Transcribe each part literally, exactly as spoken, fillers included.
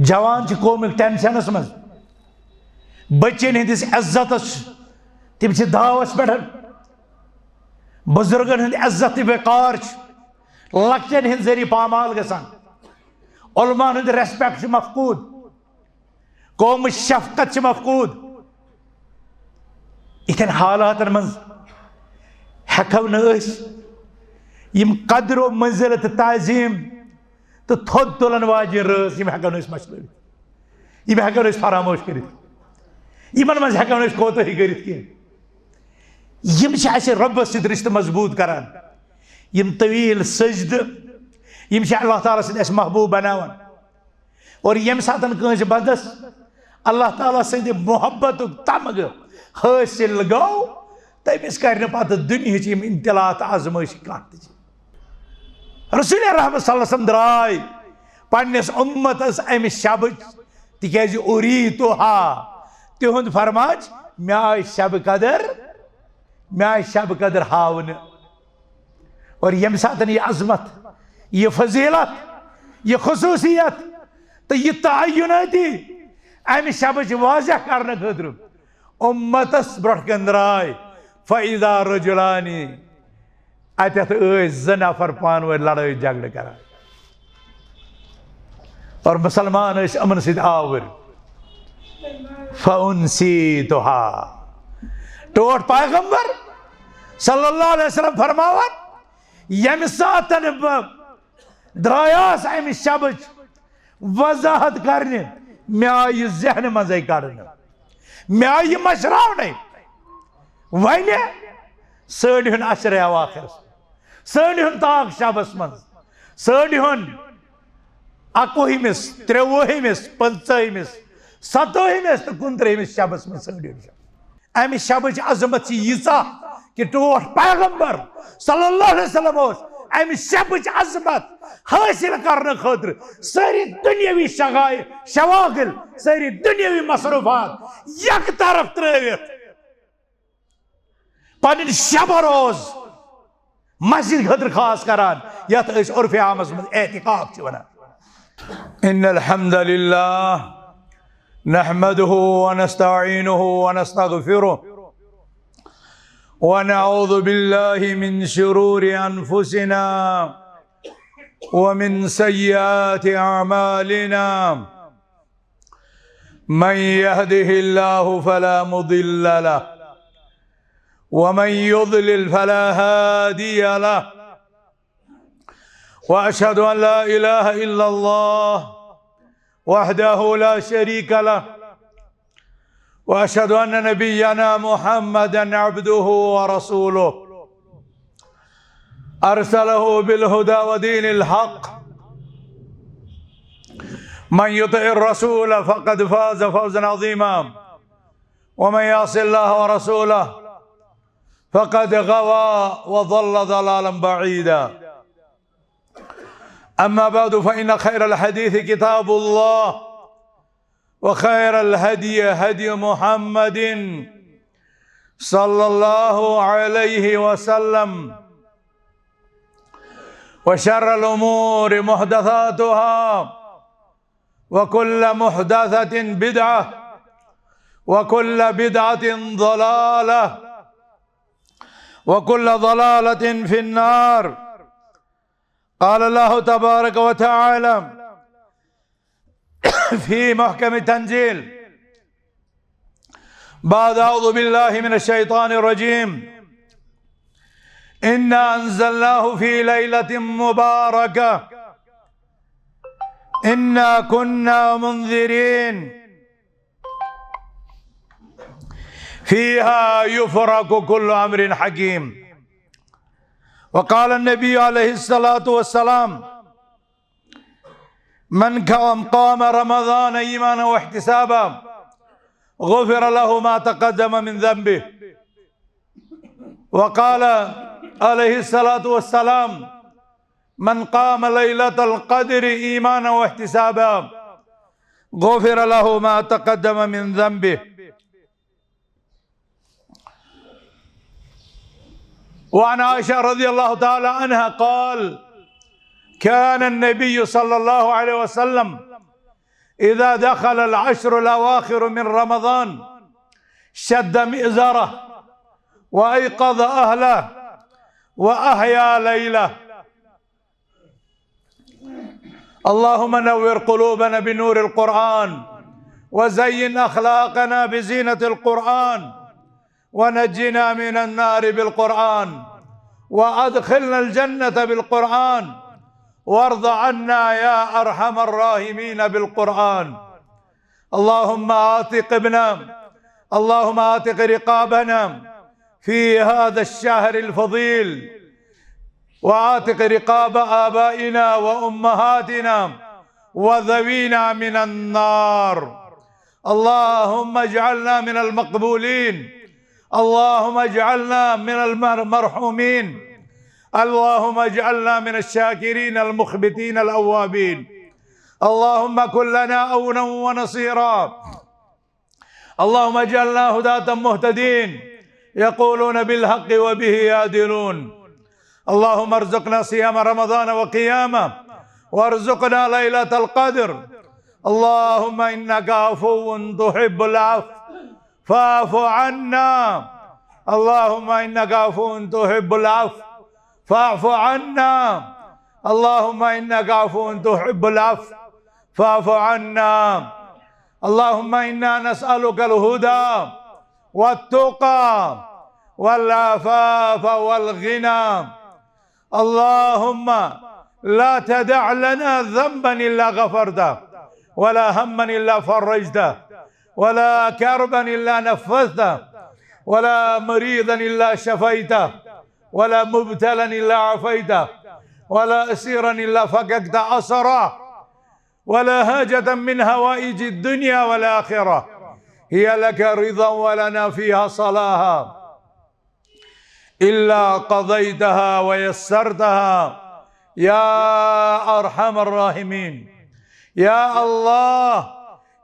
جوان چھِ قومٕکۍ ٹینشنس منٛز، بچن ہٕنٛدِس عزتس، تِم چھِ داوس پٮ۪ٹھ۔ بزرگن ہُنٛد عزت تہٕ وقار چھُ لۄکٹٮ۪ن ہٕنٛدۍ ذٔریعہٕ پامال گژھان۔ علماء ہُنٛد ریسپیکٹ چھُ مفقود، قومٕچ شفقت چھِ مفقود۔ یِتھٮ۪ن حالاتن منٛز ہٮ۪کو نہٕ أسۍ یِم قدر و منزلت تہٕ تعظیم تہٕ تھوٚد تُلن واجٮ۪ن رٲژ یِم ہٮ۪کو نہٕ أسۍ مشرٲوِتھ، یِم ہٮ۪کو نہٕ أسۍ فراموش کٔرِتھ، یِمن منٛز ہٮ۪کو نہٕ أسۍ کوتٲہی کٔرِتھ کینٛہہ۔ یِم چھِ اَسہِ رۄبس سۭتۍ رشتہٕ مضبوٗط کران۔ یِم طویل سجدٕ، یِم چھِ اللہ تعالیٰ سۭتۍ اَسہِ محبوٗب بناوان۔ اور ییٚمہِ ساتہٕ کٲنٛسہِ بندس اللہ تعالیٰ سٕنٛدِ محبتُک تمغہٕ حٲصِل گوٚو، تٔمِس کرِ نہٕ پتہٕ دُنیہٕچ یِم امتحانات تہٕ آزمٲیشہِ کانٛہہ تہِ چیٖز۔ رسول رحمت صلی اللہ علیہ وسلم درٛاے پننِس اُمتس امہِ شبٕچ، تِکیازِ اُریٖتُہا، تِہُنٛد فرمان چھُ، مےٚ آیہِ شب قدر، مےٚ آیہِ شب قدر ہاونہٕ۔ اور ییٚمہِ ساتہٕ یہِ عظمت، یہِ فضیلت، یہِ خصوٗصیت تہٕ یہِ تعینٲتی امہِ شبٕچ واضح کرنہٕ خٲطرٕ اُمتس برونٛٹھ کَنہِ درٛاے، فَإِذَا رَجُلَانِ، اَتٮ۪تھ ٲسۍ زٕ نفر پانہٕ ؤنۍ لڑٲے جھگڑٕ کران۔ اور مسلمان ٲسۍ یِمن سۭتۍ آوٕرۍ۔ فَأُنسِیتُہا۔ ٹوٹھ پیغمبر صلی اللہ علیہ وسلم فرماوان، ییٚمہِ ساتہٕ بہٕ درٛایاس اَمہِ شبٕچ وضاحت کرنہِ، مےٚ آیہِ یہِ ذہنہٕ منٛزٕے کڑنہٕ، مےٚ آیہِ یہِ مٔشراونَے۔ وۄنۍ سٲڑۍ ہُن عشرِ اواخرس، سٲڑۍ ہُن طاق شبس منٛز، سٲڑۍ ہُن اَکوُہمِس، ترٛوُہمِس، پٕنٛژٕہمِس، ستووُہمِس تہٕ کُنترٛہمِس شبس منٛز سٲڑۍ ہُن شب۔ امہِ شبٕچ عظمت چھِ ییٖژاہ کہِ ٹوٹھ پیغمبر صلی اللہ علیہ وسلم اوس امہِ شبٕچ عظمت حٲصِل کرنہٕ خٲطرٕ سٲری دُنیاوی شغائل، شواغل، سٲری دُنیاوی مصروفات یک طرف ترٲوِتھ پنٕنۍ شب روز مسجد خٲطرٕ خاص کران، یتھ أسۍ عرف عامس منٛز اعتکاف چھِ ونان۔ إن الحمد لله نحمده ونستعينه ونستغفره، ونعوذ بالله من شرور أنفسنا ومن سيئات أعمالنا. من يهده الله فلا مضل له، ومن يضلل فلا هادي له. وأشهد أن لا إله إلا الله وحده لا شريك له، وأشهد أن نبينا محمدا عبده ورسوله، أرسله بالهدى ودين الحق. من يطع الرسول فقد فاز فوزا عظيما، ومن يعص الله ورسوله فقد غوى وضل ضلالا بعيدا. أما بعد، فإن خير الحديث كتاب الله، وخير الهدي هدي محمد صلى الله عليه وسلم، وشر الأمور محدثاتها، وكل محدثة بدعة، وكل بدعة ضلالة، وكل ضلالة في النار. قال الله تبارك وتعالى في محكم التنزيل بعد أعوذ بالله من الشيطان الرجيم: إنا أنزلناه في ليلة مباركة إنا كنا منذرين فيها يفرق كل أمر حكيم. وقال النبي عليه الصلاة والسلام: من قام، قام رمضان إيمانا واحتسابا غفر له ما تقدم من ذنبه. وقال عليه الصلاة والسلام: من قام ليلة القدر إيمانا واحتسابا غفر له ما تقدم من ذنبه. وعن عائشة رضي الله تعالى عنها قال: كان النبي صلى الله عليه وسلم إذا دخل العشر الأواخر من رمضان شد مئزره وأيقظ أهله وأحيا ليله. اللهم نور قلوبنا بنور القرآن، وزين أخلاقنا بزينة القرآن، ونجنا من النار بالقرآن، وأدخلنا الجنة بالقرآن، وارض عنا يا أرحم الراحمين بالقرآن. اللهم أعتق ابنا، اللهم أعتق رقابنا في هذا الشهر الفضيل، وأعتق رقاب آبائنا وأمهاتنا وذوينا من النار. اللهم اجعلنا من المقبولين، اللهم اجعلنا من المرحومين، اللهم اجعلنا من الشاكرين المخبتين الأوابين. اللهم كن لنا عونا ونصيرا. اللهم اجعلنا هداة مهتدين، يقولون بالحق وبه يعدلون. اللهم ارزقنا صيام رمضان وقيامه، وارزقنا ليلة القدر. اللهم إنك عفو تحب العفو فاعف عنا. اللهم إنك عفو تحب العفو فاعف عنا. اللهم إنك عفو تحب العفو فاعف عنا. اللهم إنا نسألك الهدى والتقى والعفاف والغنى. اللهم لا تدع لنا ذنبا إلا غفرته، ولا هما إلا فرجته، ولا كربا إلا نفذته، ولا مريضا إلا شفيته، ولا مبتلا إلا عافيته، ولا أسيرا إلا فككت أسره، ولا حاجة من حوائج الدنيا والآخرة هي لك رضا ولنا فيها صلاحا إلا قضيتها ويسرتها يا أرحم الراحمين. يا الله،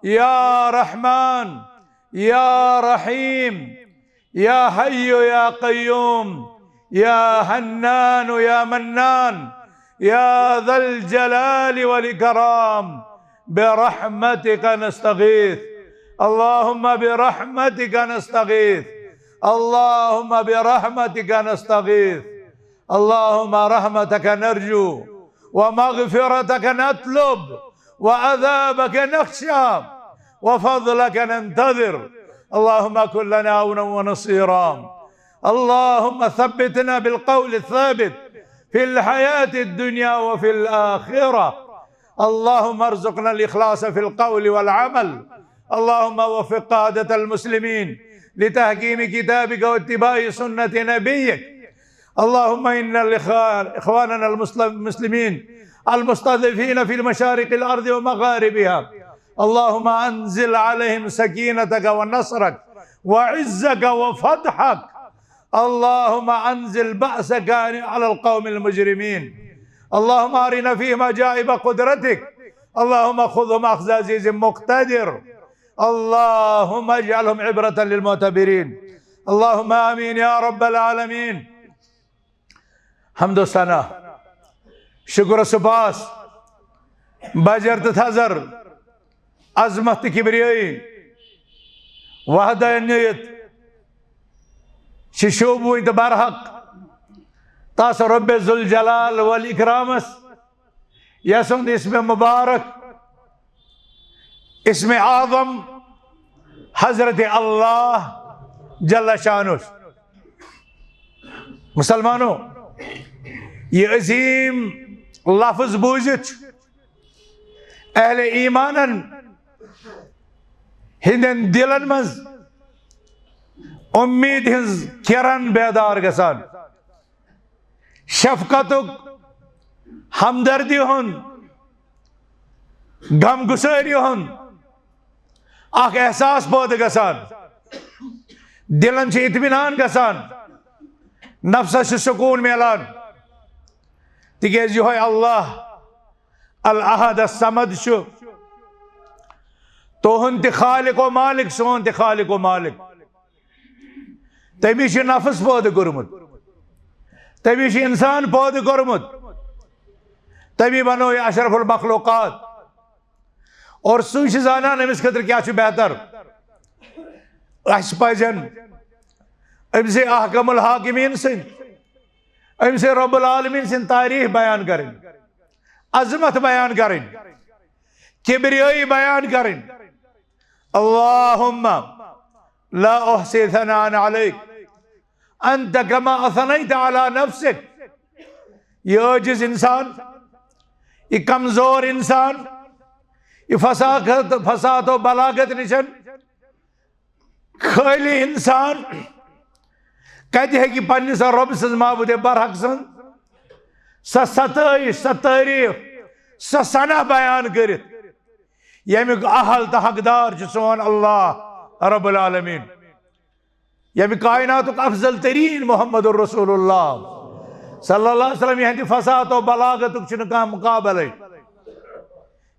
يا رحمن، يا رحيم، يا حي يا قيوم، يا حنان يا منان، يا ذا الجلال والإكرام، برحمتك نستغيث. اللهم برحمتك نستغيث. اللهم برحمتك نستغيث. اللهم رحمتك نرجو، ومغفرتك نطلب، وعذابك نخشى، وفضلك ننتظر. اللهم كن لنا عونا ونصيرا. اللهم ثبتنا بالقول الثابت في الحياة الدنيا وفي الآخرة. اللهم ارزقنا الإخلاص في القول والعمل. اللهم وفق قادة المسلمين لتحكيم كتابك واتباع سنة نبيك. اللهم إن الإخوان، إخواننا المسلم-، المسلمين المستضعفين في المشارق الأرض ومغاربها، اللهم أنزل عليهم سكينتك ونصرك وعزك وفتحك. اللهم أنزل بأسك على القوم المجرمين. اللهم أرنا فيهم عجائب قدرتك. اللهم خذهم أخذ عزيز مقتدر. اللهم اجعلهم عبرة للمعتبرين. اللهم آمين يا رب العالمين. حمد و ثنا، شکر و سپاس، بجر تہٕ تھزر، عظمت تہٕ کبریٲیی، وحدانیت چھِ شوٗبوٕنۍ تہٕ برحق تس رب ذوالجلال والاکرامس، یسُنٛد اسم مبارک، اسم اعظم حضرت اللہ جل شانہ۔ مسلمانو، یہ عظیم لفظ بوزتھ چھُ اہل ایمانن ہندن دلن منٛز امید ہنٛز کرن بیدار گژھان، شفقتک، ہمدردی ہُنٛد، غم گسٲری ہُنٛد اکھ احساس پٲدٕ گژھان، دلن چھُ اطمینان گژھان، نفسس چھُ سکون میلان، تِکیازِ یہوے اللہ الاحد الصمد چھُ تُہُنٛد تہِ خالق و مالک، سون تہِ خالق و مالک۔ تٔمۍ چھُ نفس پٲدٕ کوٚرمُت، تٔمۍ چھُ انسان پٲدٕ کوٚرمُت، تٔمۍ بنوو یہِ اشرف المخلوقات۔ اور سُے چھُ زانان أمِس خٲطرٕ کیٛاہ چھُ بہتر۔ اَسہِ پَزن أمۍ سٕے احکم الحاکمین سٕنٛدۍ، أمۍ سٕے رب العالمین سٕنٛدۍ تعریف بیان کرٕنۍ، عظمت بیان کرٕنۍ، کبریٲیی بیان کرٕنۍ۔ اللہم لا احصی ثناء علیک انت کما اثنیت علی نفسک۔ یہ عاجز انسان، یہ کمزور انسان، یہ فساخت، فصاحت و بلاغت نشن خٲلی انسان کتہِ ہیٚکہِ پننِس رۄب سٕنٛز، معبود برحق سٕنٛز سۄ ستٲیش، سۄ تعریف، سۄ ثنا بیان کٔرِتھ، ییٚمیُک اہل تہٕ حقدار چھُ سون اللہ رب العالمین، ییٚمہِ کائناتُک افضل ترین محمد رسول اللہ صلی اللہ علیہ وسلم، یہنٛدِ فصاحت و بلاغتُک چھُنہٕ کانٛہہ مقابلے۔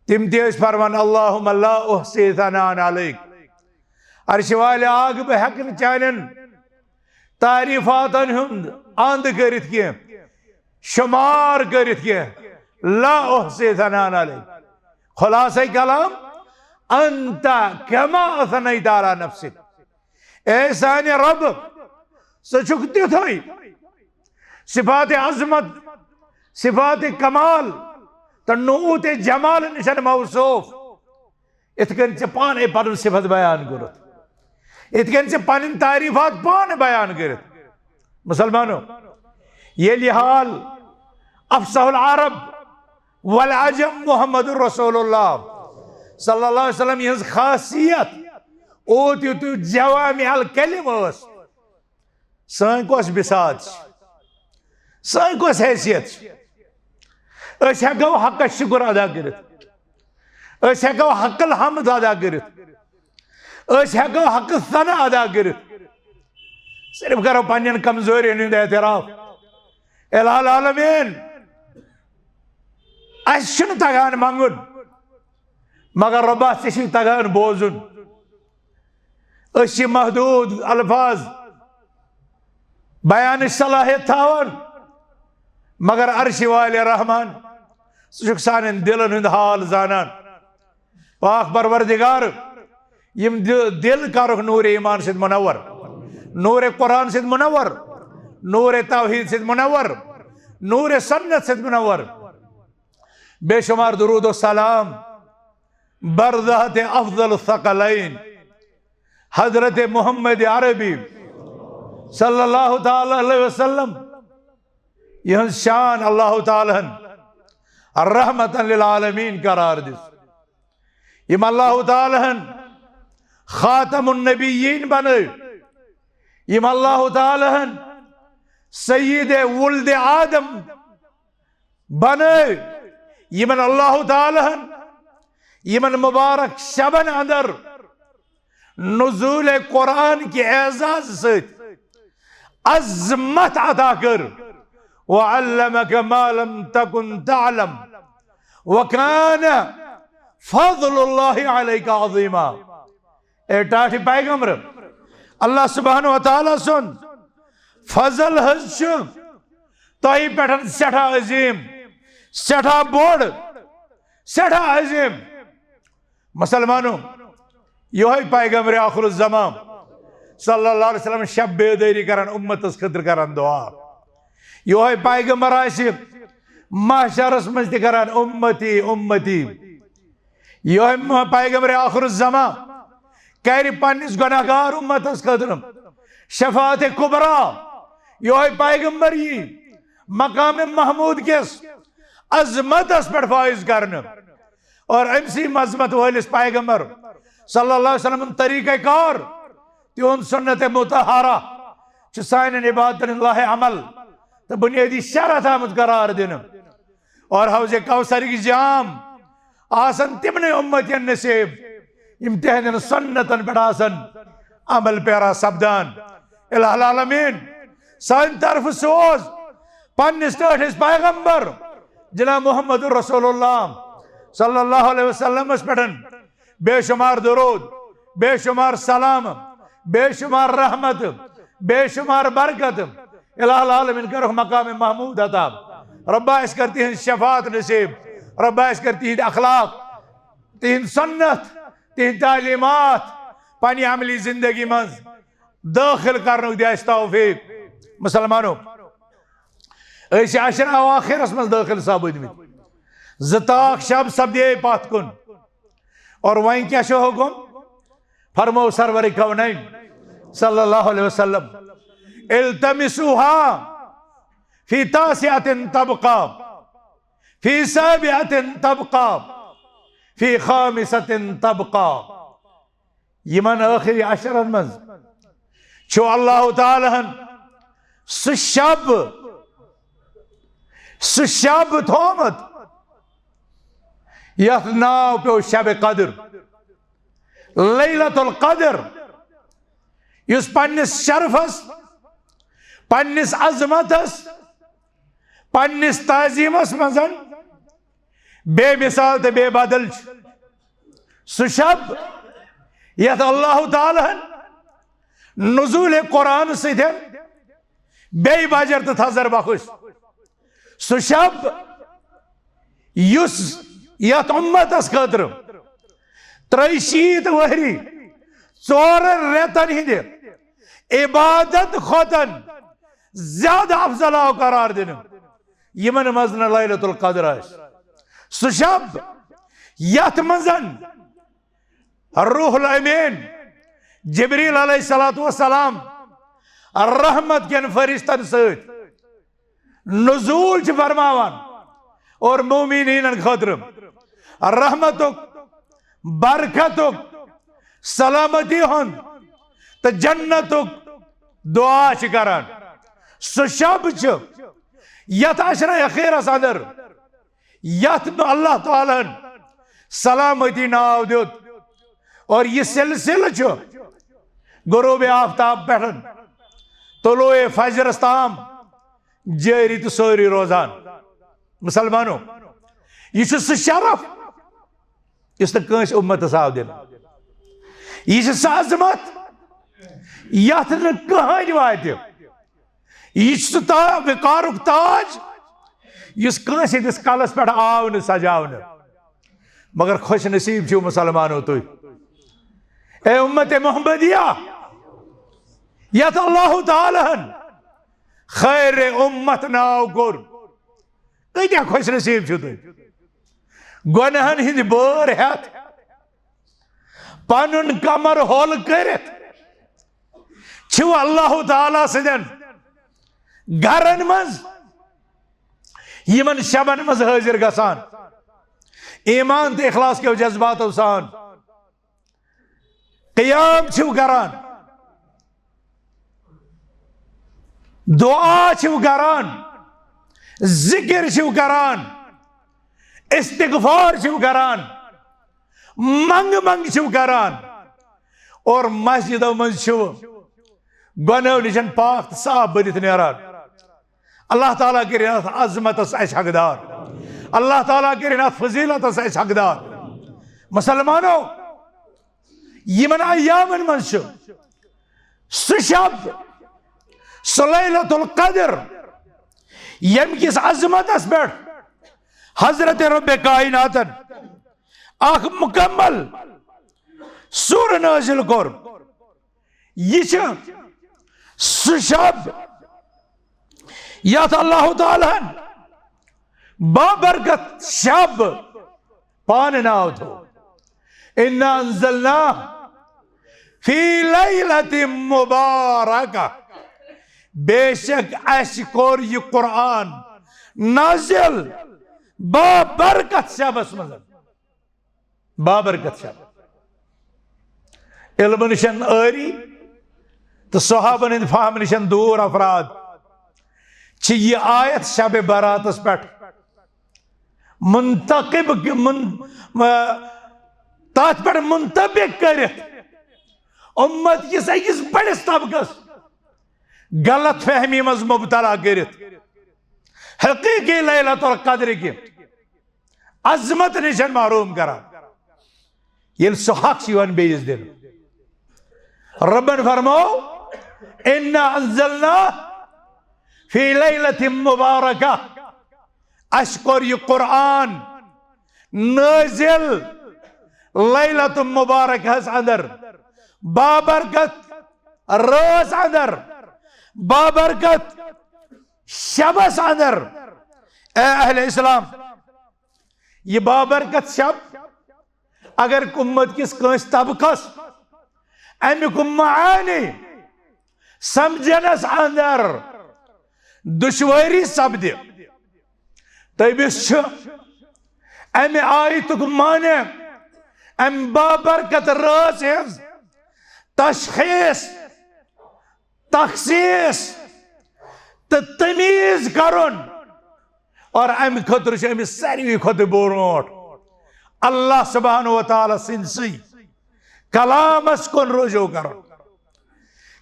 تِم تہِ ٲسۍ فرمان، اللہم لا احصی ثناء علیک۔ عرشہِ والہِ آگ، بہٕ ہیٚکہٕ نہٕ چانٮ۪ن تعریفاتن ہُنٛد اند کٔرِتھ کینٛہہ، شمار کٔرِتھ کینٛہہ۔ لا احصی ثناء علیک۔ خلاصہ کلام، انت کما اثنیت علی نفسک۔ اے سانہِ رب، ژٕ چھُکھ تیُتھُے صفات عظمت، صفات کمال تہٕ نعوت جمال نِش موصوف، یِتھ کٔنۍ ژےٚ پانے پنُن صفت بیان کوٚرُتھ، یِتھ کٔنۍ ژےٚ پنٕنۍ تعریفات پانہٕ بیان کٔرِتھ۔ مسلمانو، ییٚلہِ حال افصح العرب والعجم محمد رسول اللہ صلی اللہ علیہ وسلم یِہٕنٛز خاصیت اوتیت جوامع الکلم ٲس، سٲنۍ کۄس بساط چھِ؟ سٲنۍ کۄس حیثیت چھِ؟ أسۍ ہٮ۪کو حقس شُکر ادا کٔرِتھ، أسۍ ہٮ۪کو حق الحمد ادا کٔرِتھ، أسۍ ہٮ۪کو حق ثنا ادا کٔرِتھ۔ صرف کرو پننٮ۪ن کمزورین ہُنٛد اعتراف۔ الہ العالمین، اَسہِ چھُنہٕ تگان منٛگُن، مگر رۄبا، ژےٚ چھُے تگان بوزُن۔ أسۍ چھِ محدود الفاظ بیانٕچ صلاحیت تھاوان، مگر عرشہِ والہِ رحمان، ژٕ چھُکھ سانٮ۪ن دِلن ہُنٛد حال زانان۔ پاک پروردگار، یِم دِ-، دِل کرُکھ نورِ ایمان سۭتۍ منور، نورِ قرآن سۭتۍ منور، نورِ توحید سۭتۍ منور، نورِ سنت سۭتۍ منور۔ بے شمار درود و سلام بر ذات افضل الثقلین حضرت محمد عربی صلی اللہ تعالی علیہ وسلم، یِہٕنٛز شان اللہ تعالیٰ ہن رحمتن للعالمین قرار دِژ، یِم اللہ تعالیٰ ہن خاتم النبیین بنٲوۍ، یِم اللہ تعالیٰ ہن سید ولد آدم بنٲوۍ، یِمن اللہ تعالیٰ ہن یِمن مبارک شبن اندر نزول قرآن کہِ اعزاز سۭتۍ عظمت عطا کٔر۔ وعلمک ما لم تکن تعلم وکان فضل اللہ علیک عظیما۔ اے ٹاٹھہِ پیغمبر، اللہ سبحانہ و تعالیٰ سُنٛد فضل حظ چھُ تۄہہِ پٮ۪ٹھ سٮ۪ٹھاہ عظیٖم، سٮ۪ٹھاہ بوٚڑ، سٮ۪ٹھاہ عظیٖم۔ مسلمانو، یِہوٚے پیغمبر آخر الزمان صلی اللہ علیہ وسلم شب بیدٲری کران، اُمتس خٲطرٕ کران دُعا۔ یِہوٚے پیغمبر آسہِ محشرس منٛز تہِ کران، اُمتی، اُمتی۔ یِہوٚے م-، پیغمبر آخر الزمان کرِ پننِس گۄناہگار اُمتس خٲطرٕ شفاعت کبریٰ۔ یِہوٚے پیغمبر یی مقام محمود کِس عظمتس پٮ۪ٹھ فٲیض کرنہٕ۔ اور أمۍ سٕے عظمت وٲلِس پیغمبر صلی اللہ علیہ وسلم طریقہ کار، تِہُنٛد سنت مطہرہ چھُ سانٮ۪ن عبادتن ہُنٛد لوحہ عمل تہٕ بنیٲدی شرط آمُت قرار دِنہٕ۔ اور حوض کوثرٕکۍ جام آسن تِمنٕے اُمتین نصیب، یِم تِہنٛدٮ۪ن سنتن پٮ۪ٹھ آسن عمل پیرا سپدان۔ الہ العالمین سانہِ طرفہٕ سوز پننِس ٹٲٹھِس پیغمبر جناب محمد رسول اللہ صلی اللہ علیہ وسلمس پٮ۪ٹھ بے شمار درود، بے شمار سلام، بے شمار رحمت، بے شمار برکت۔ الہ العالمین کرُکھ مقام محمود عطا۔ رۄبا، اَسہِ کر تِہنٛز شفاعت نصیب۔ رۄبا، اَسہِ کر تِہنٛدۍ اخلاق تِہنٛد سنت، تِہنٛد تعلیمات پننہِ عملی زندگی منٛز دٲخل کرنُک دِ اَسہِ توفیق۔ مسلمانو، أسۍ چھِ عشر اواخرس منٛز دٲخل سپٕدمٕتۍ۔ زٕ تاکھ شب سپدے پتھ کُن۔ اور وۄنۍ کیٛاہ چھُ حُکم؟ فرموو سرور کونین صلی اللہ علیہ وسلم، التمسوها فی تاسعة تبقی، فی سابعة تبقی، فی خامسة تبقی۔ یِمن ٲخری عشرن منٛز چھُ اللہ تعالیٰ ہن سُہ شب، سُہ شب تھومُت یتھ ناو پیوٚو شب قدر، لیلۃ القدر، یُس پننِس شرفس، پننِس عظمتس، پننِس تعظیمس منٛز بے مثال تہٕ بے بدل چھُ۔ سُہ شب یتھ اللہ تعالیٰ ہن نزول قرآن سۭتۍ بیٚیہِ بجر تہٕ تھزر بخش۔ سُہ شب یُس یتھ امتس خٲطرٕ ترٛیہِ شیٖتھ ؤہری ژورن رٮ۪تن ہٕنٛدِ عبادت کھۄتن زیادٕ افضل آو قرار دِنہٕ، یِمن منٛز نہٕ لیلۃ القدر آسہِ۔ سُہ شب یتھ منٛز روح الامین جبریل علیہ الصلوۃ والسلام رحمت کٮ۪ن فرشتن سۭتۍ نزول چھِ فرماوان اور مومنینن خٲطرٕ رحمتُک، برکتُک، سلامتی ہُنٛد تہٕ جنتُک دعا چھِ کران۔ سُہ شب چھُ یتھ عشرہ اخیرس اندر یتھ نہٕ اللہ تعالیٰ ہن سلامتی ناو دیُت۔ اور یہِ سلسلہٕ چھُ غروب آفتاب پٮ۪ٹھ طلوع فجرس تام جٲری تہٕ سٲری روزان۔ مسلمانو، یہِ چھُ سُہ شرف یُس نہٕ کٲنٛسہِ اُمتس آو دِنہٕ۔ یہِ چھِ سۄ عظمت یتھ نہٕ کٕہٕنۍ واتہِ۔ یہِ چھُ سُہ تا-، وقارُک تاج یُس کٲنٛسہِ ہٕنٛدِس کلس پٮ۪ٹھ آو نہٕ سجاونہٕ۔ مگر خوش نصیب چھِو مسلمانو تُہۍ، اے امت محمدیہ، یتھ اللہ تعالیٰ ہن خیر امت ناو کوٚر۔ کۭتیاہ خوش نصیب چھِو تُہۍ؟ گۄنہن ہٕنٛدۍ بٲر ہٮ۪تھ، پنُن کمر ہول کٔرِتھ چھِو اللہ تعالیٰ سٕنٛدٮ۪ن گرن منٛز یِمن شبن منٛز حٲضِر گژھان، ایمان تہٕ اخلاص کیو جذباتو سان۔ قیام چھِو کران، دعا چھِو کران، ذکر چھِو کران، استغفار چھِو کران، منگ منگ چھِو کران، اور مسجدو منٛز چھِو گۄنہو نِش پاک تہٕ صاف بٔنِتھ نیران۔ اللہ تعالیٰ کٔرِنۍ اَتھ عظمتس اَسہِ حقدار۔ اللہ تعالیٰ کٔرِنۍ اَتھ فضیلتس اَسہِ حقدار۔ مسلمانو، یِمن ایامن منٛز چھُ سُہ شب، سُہ لیلۃ القدر، ییٚمہِ کِس عظمتس پٮ۪ٹھ حضرت رب کائناتن اکھ مکمل سورہ نازل کوٚر۔ یہِ چھُ سُہ شب یتھ اللہ تعالیٰ ہن بابرکت شب پانہٕ ناو تھوو۔ انا انزلناہ فی لیلۃ مبارکہ، بے شک اَسہِ کوٚر یہِ قرآن نازل بابرکت شبس منٛز۔ بابرکت شب۔ علمہٕ نِشن عٲری تہٕ صحابن ہٕنٛدِ فہم نِشن دوٗر افراد چھِ یہِ آیت شب براتس پٮ۪ٹھ منتقب، من-، م-، تتھ پٮ۪ٹھ منطبق کٔرِتھ امت کِس أکِس بٔڑِس طبقس غلط فہمی منٛز مبتلا کٔرِتھ حقیقی لیلۃ القدر کہِ عظمت نِش محروم کران، ییٚلہِ سُہ حق چھُ یِوان بیٚیِس دِنہٕ۔ ربن فرموو، انا انزلناہ فی لیلۃ مبارکہ، اَسہِ کوٚر یہِ قرآن نٲزِل لیلت مبارکہس اندر، بابرکت رٲژ اندر، بابرکت شبس اندر۔ اے اہل اسلام، یہ بابرکت شب اگر امت کس کٲنٛسہِ طبقس امیُک معانی سمجھنس اندر دشواری سپدِ، تٔمِس چھُ امہِ آیتُک معنی، امہِ بابرکت رٲژ ہٕنٛز تشخیص، تخصیص تہٕ تمیٖز کرُن۔ اور امہِ خٲطرٕ چھُ أمِس ساروی کھۄتہٕ برونٛٹھ اللہ سبحانہ و تعالیٰ سٕنٛدسٕے کلامس کُن رجوع کرُن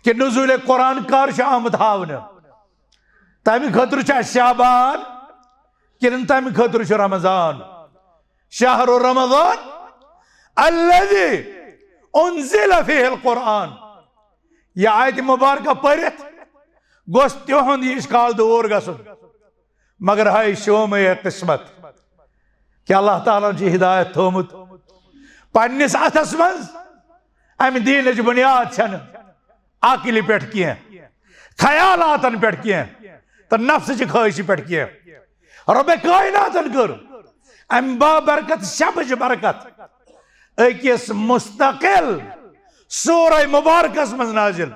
کہ نزول قرآن کر چھُ آمُت ہاونہٕ۔ تمہِ خٲطرٕ چھا شعبان کِنہٕ تمہِ خٲطرٕ چھُ رمضان؟ شہر رمضان الذي انزل فيه القرآن۔ یہ آیت مبارکہ پٔرِتھ گوٚژھ تِہُنٛد یہِ اشکال دوٗر گژھُن۔ مگر ہاے شومے قسمت کہ اللہ تعالیٰ ہن چھُ ہدایت تھومُت پننِس اتھس منٛز۔ امہِ دیٖنٕچ بنیاد چھنہٕ عقلہِ پٮ۪ٹھ کینٛہہ، خیالاتن پٮ۪ٹھ کینٛہہ، تہٕ نفسٕچہِ خٲہشہِ پٮ۪ٹھ کینٛہہ۔ رۄبِ کائناتن کٔر امہِ بابرکت شبٕچ برکت أکِس مستقل سورہ مبارکس منٛز نازل۔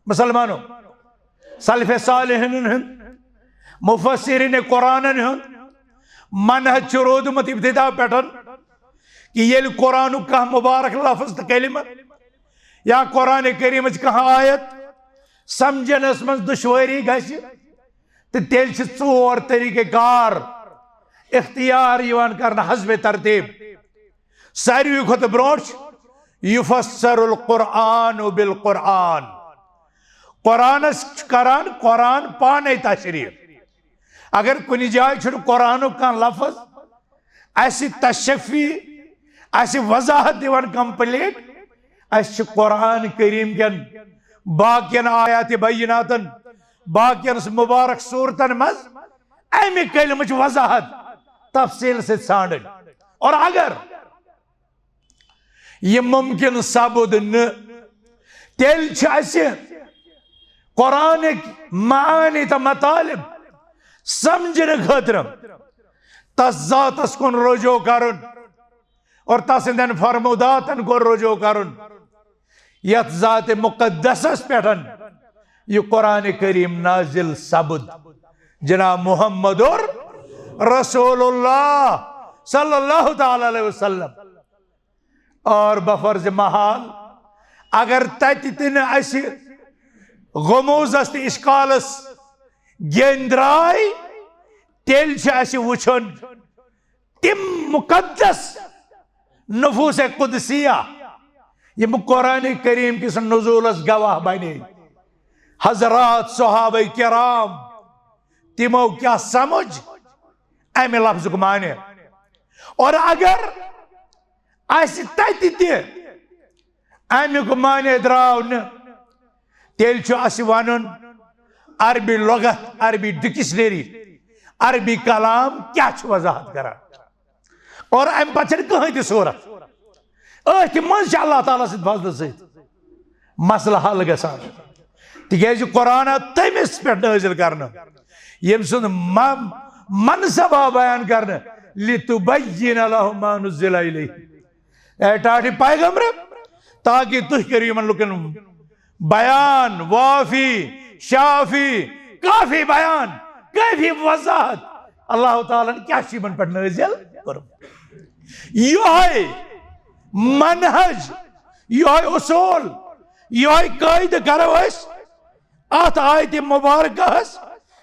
مسلمانو، سلف صالحین ہُنٛد، مفسرین قرآنن ہُنٛد منہج چھُ روٗدمُت ابتدا پٮ۪ٹھ کہ ییٚلہِ قرآنُک کانٛہہ مبارک لفظ تہٕ کلمہ یا قرآن کریمٕچ کانٛہہ آیت سمجھنس منٛز دشوٲری گژھِ، تہٕ تیٚلہِ چھِ ژور طریقہ کار اختیار یِوان کرنہٕ حسب ترتیب۔ ساروی کھۄتہٕ برونٛٹھ چھُ یفسر القرآن بالقرآن۔ قرآنس چھُ کران قرآن پانے تشریح۔ اگر کُنہِ جایہِ چھُنہٕ قرآنُک کانٛہہ لفظ اسہِ تشفی، اسہِ وضاحت دِوان complete، اسہِ چھُ قرآن کریم کٮ۪ن باقین آیات بیناتن، باقین مبارک صورتن منٛز امہِ کلمٕچ وضاحت تفصیل سۭتۍ ژھانڈٕنۍ۔ اور اگر یہِ ممکن سپُد نہٕ، تیٚلہِ چھِ اسہِ قرآنٕکۍ معانی تہٕ مطالب سمجھنہٕ خٲطرٕ تس ذاتس کُن رجوع کرُن اور تسٕنٛدٮ۪ن فرموداتن کُن رجوع کرُن، یتھ ذات مقدسس پٮ۪ٹھ یہِ قرآن کریم نازل سپُد، جناب محمد رسول اللہ صلی اللہ تعالیٰ علیہ وسلم۔ اور بفرض محال اگر تتہِ تہِ نہٕ اسہِ غموضس تہٕ اشکالس گیندراے، تیٚلہِ چھُ اسہِ وٕچھُن تِم مقدس نفوس قدسیہ یِم قرآن کریم کِس نزولس گواہ بنے۔ حضرات صحابہ کرام، تِمو کیٛاہ سمجھ امہِ لفظُک معنی؟ اور اگر اسہِ تتہِ تہِ امیُک معنی درٛاو نہٕ، تیٚلہِ چھُ اسہِ ونُن عربی لغت، عربی ڈکشنری، عربی کلام کیٛاہ چھُ وضاحت کران۔ اور امہِ پتہٕ چھنہٕ کٕہٕنۍ تہِ صورت، أتھۍ منٛز چھِ اللہ تعالیٰ سٕنٛدِ فضلہٕ سۭتۍ مسلہٕ حل گژھان۔ تِکیٛازِ قرآن آو تٔمِس پٮ۪ٹھ نٲزِل کرنہٕ، ییٚمۍ سُنٛد م-، منصب آو بیان کرنہٕ، لِتُبَیِّنَ لَہُم مَا نُزِّلَ اِلَیْہِم۔ اے ٹاٹھۍ پیغمبر، تاکہ تُہۍ کٔرِو یِمن لُکن بیان، وافی، شافی، کافی بیان، کافی وضاحت۔ اللہ تعالیٰ ہن کیٛاہ چھُ یِمن پٮ۪ٹھ نٲزِل کوٚرمُت؟ یِہوٚے منہج، یِہوٚے اصوٗل، یِہوٚے قٲعدٕ کرو أسۍ اتھ آیتِ مبارکہس،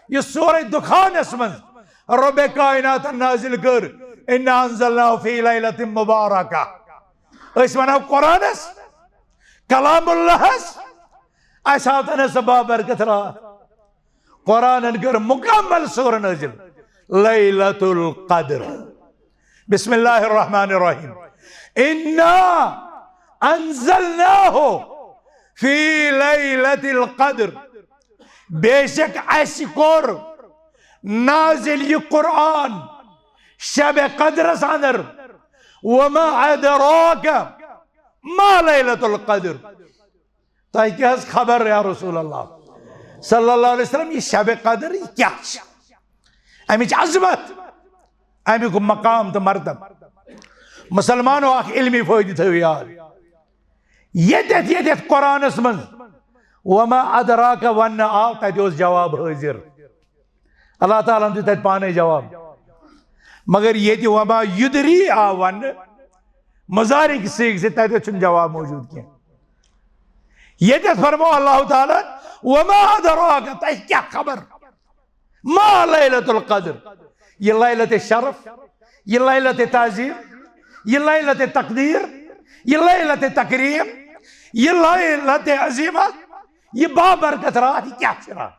یہِ سورہ دخانس منٛز رۄبِ کائناتن نازل کٔر، اِنَّا اَنزَلْنَاهُ فِی لَیْلَةٍ مُبَارَکَةٍ۔ أسۍ ونو قرآنس، کلام اللہس، اسہِ آو تنہٕ سۄ بابرکت راتھ۔ قرآنن کٔر مکمل سورہ نٲزِل، لیلۃ القدر۔ بسم اللہ الرحمن الرحیم۔ انا انزلناہ فی لیلۃ القدر۔ بے شک اسہِ کوٚر نازل یہِ قرآن شب قدرس اندر۔ وما ادراک ما لیلۃ القدر۔ تۄہہِ کیٛاہ حظ خبر یا رسول اللہ صلی اللہ علیہ وسلم، یہِ شب قدر یہِ کیٛاہ چھِ؟ اَمِچ عظمت، اَمیُک مقام تہٕ مرتب۔ مسلمانو، اکھ علمی فٲیدٕ تھٲیِو یاد۔ ییٚتٮ۪تھ ییٚتٮ۪تھ قرآنس منٛز وما ادراک وننہٕ آو، تتہِ اوس جواب حٲضِر۔ اللہ تعالیٰ ہن دیُت تتہِ پانے جواب۔ مگر ییٚتہِ وما یدری آو وننہٕ، مضارع کہِ صیغہٕ سۭتۍ، تتٮ۪تھ چھُنہٕ جواب موجود کینٛہہ۔ ییٚتٮ۪تھ فرموو اللہ تعالیٰ ہن، وما ادراک، تۄہہِ کیٛاہ خبر؟ ما لیلۃ القدر، یہِ لیلت شرف، یہِ لیلت تعظیم، یہِ لیلت تقدیر، یہِ لیلت تکریم، یہِ لیلت عظیمہ، یہِ بابرکت راتھ، یہِ کیٛاہ چھِ راتھ؟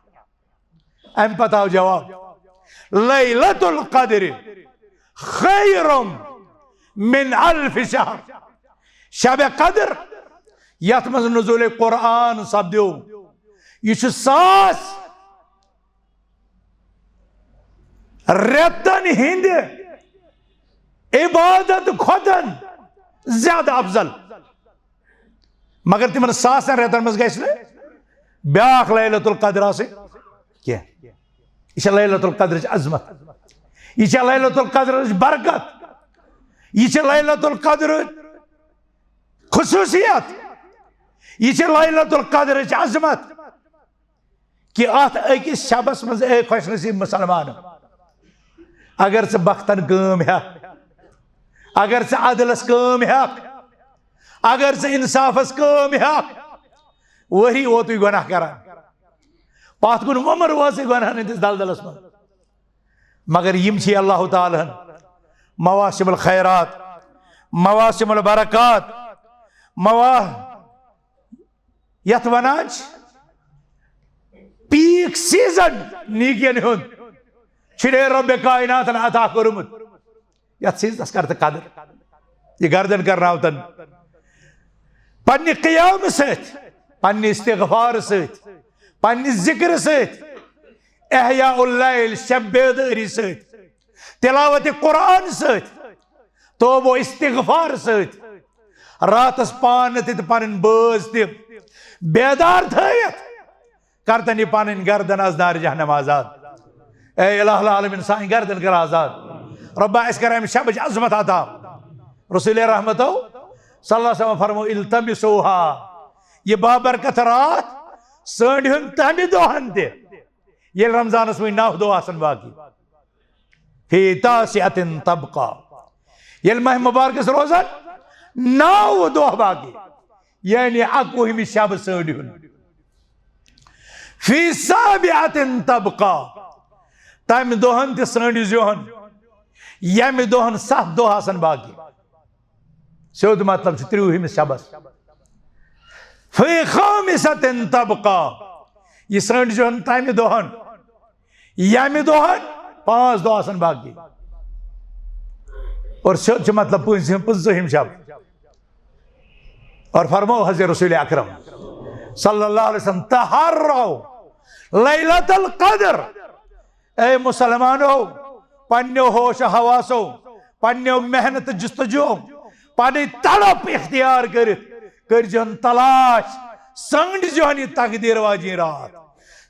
امہِ پتہٕ آو جواب، لیلۃ القدر خیر من الف شہر۔ شب قدر، یتھ منٛز نزول قرآن سپدیو، یہِ چھُ ساس رٮ۪تن ہٕنٛدِ عبادت کھۄتن زیادٕ افضل۔ مگر تِمن ساسن رٮ۪تن منٛز گژھِ نہٕ بیٛاکھ لیلۃ القدر آسٕنۍ کینٛہہ۔ یہِ چھےٚ لیلۃ القدرٕچ عظمت، یہِ چھےٚ لیلۃ القدرٕچ برکت، یہِ چھےٚ لیلۃ القدرٕچ خصوٗصیت، یہِ چھےٚ لیلۃ القدرٕچ عظمت۔ کہ اتھ أکِس شبس منٛز، اے خۄش نصیب مسلمان، اگر ژٕ بختن کٲم ہٮ۪کھ، اگر ژٕ عدلس کٲم ہٮ۪کھ، اگر ژٕ انصافس کٲم ہٮ۪کھ، ؤری ووتُے گۄناہ کران، پتھ کُن وُمر وٲژٕے گۄناہن ہٕنٛدِس دلدلس منٛز۔ مگر یِم چھِ اللہ تعالیٰ ہن مواسم الخیرات، مواسم البرکات، موا یتھ ونان چھِ پیک سیزن نیکین ہُنٛد، چھُ رب کائناتن عطا کوٚرمُت۔ یتھ سیزنس کر تہٕ قدر، یہِ گردن کرناوتن پننہِ قیامہٕ سۭتۍ، پننہِ استغفار سۭتۍ، پننہِ ذکر سۭتۍ، احیاء اللیل، شب بیدٲری سۭتۍ، تلاوت قرآن سۭتۍ، توبہ و استغفار سۭتۍ، راتس پانہٕ تہِ تہٕ پنٕنۍ بٲژ تہِ بیدار تھٲیِتھ، کرتن یہِ پنٕنۍ گردن از نار جہنم آزاد۔ اے الہ العالمین، سانہِ گردن کر آزاد۔ ربا، اسہِ کر امہِ شبٕچ عظمت عطا۔ رسول رحمتو صلی اللہ علیہ وسلم فرمو، التمسوها، یہِ بابرکت راتھ ژھٲنٛڈِہُن تمہِ دۄہن تہِ، ییٚلہِ رمضانس وٕنۍ نو دۄہ آسن باقی۔ فی تاسعة تبقی، ییٚلہِ ماہ مبارکس روزن نو دۄہ باقی، یعنی اکوُہمہِ شب ژھٲنٛڈِہُن۔ فی سابعة تبقی، تمہِ دۄہن تہِ ژھٲنٛڈِو زیوہن، ییٚمہِ دۄہن ستھ دۄہ آسن باقی۔ سیوٚد مطلب چھُ ترٛوہمِس شبس۔ فی خامسة تبقی، یہِ ژھٲنٛڈِو زیوہن تمہِ دۄہن، ییٚمہِ دۄہن پانٛژھ دۄہ آسن باقی۔ اور سیوٚد چھُ مطلب پٕنٛژٕہِم، پٕنٛژٕہِم شب۔ اور فرمو حضرت رسول اکرم صلی اللہ علیہ وسلم، تحروا لیلۃ القدر، اے مسلمانو، پننیو ہوش و حواسو، پننیو محنت جستجو، پنٕنۍ تڑپ اختیار کٔرِتھ کٔرۍزِہون تلاش، ژھٲنٛڈزِہون یہِ تقدیر واجیٚنۍ راتھ،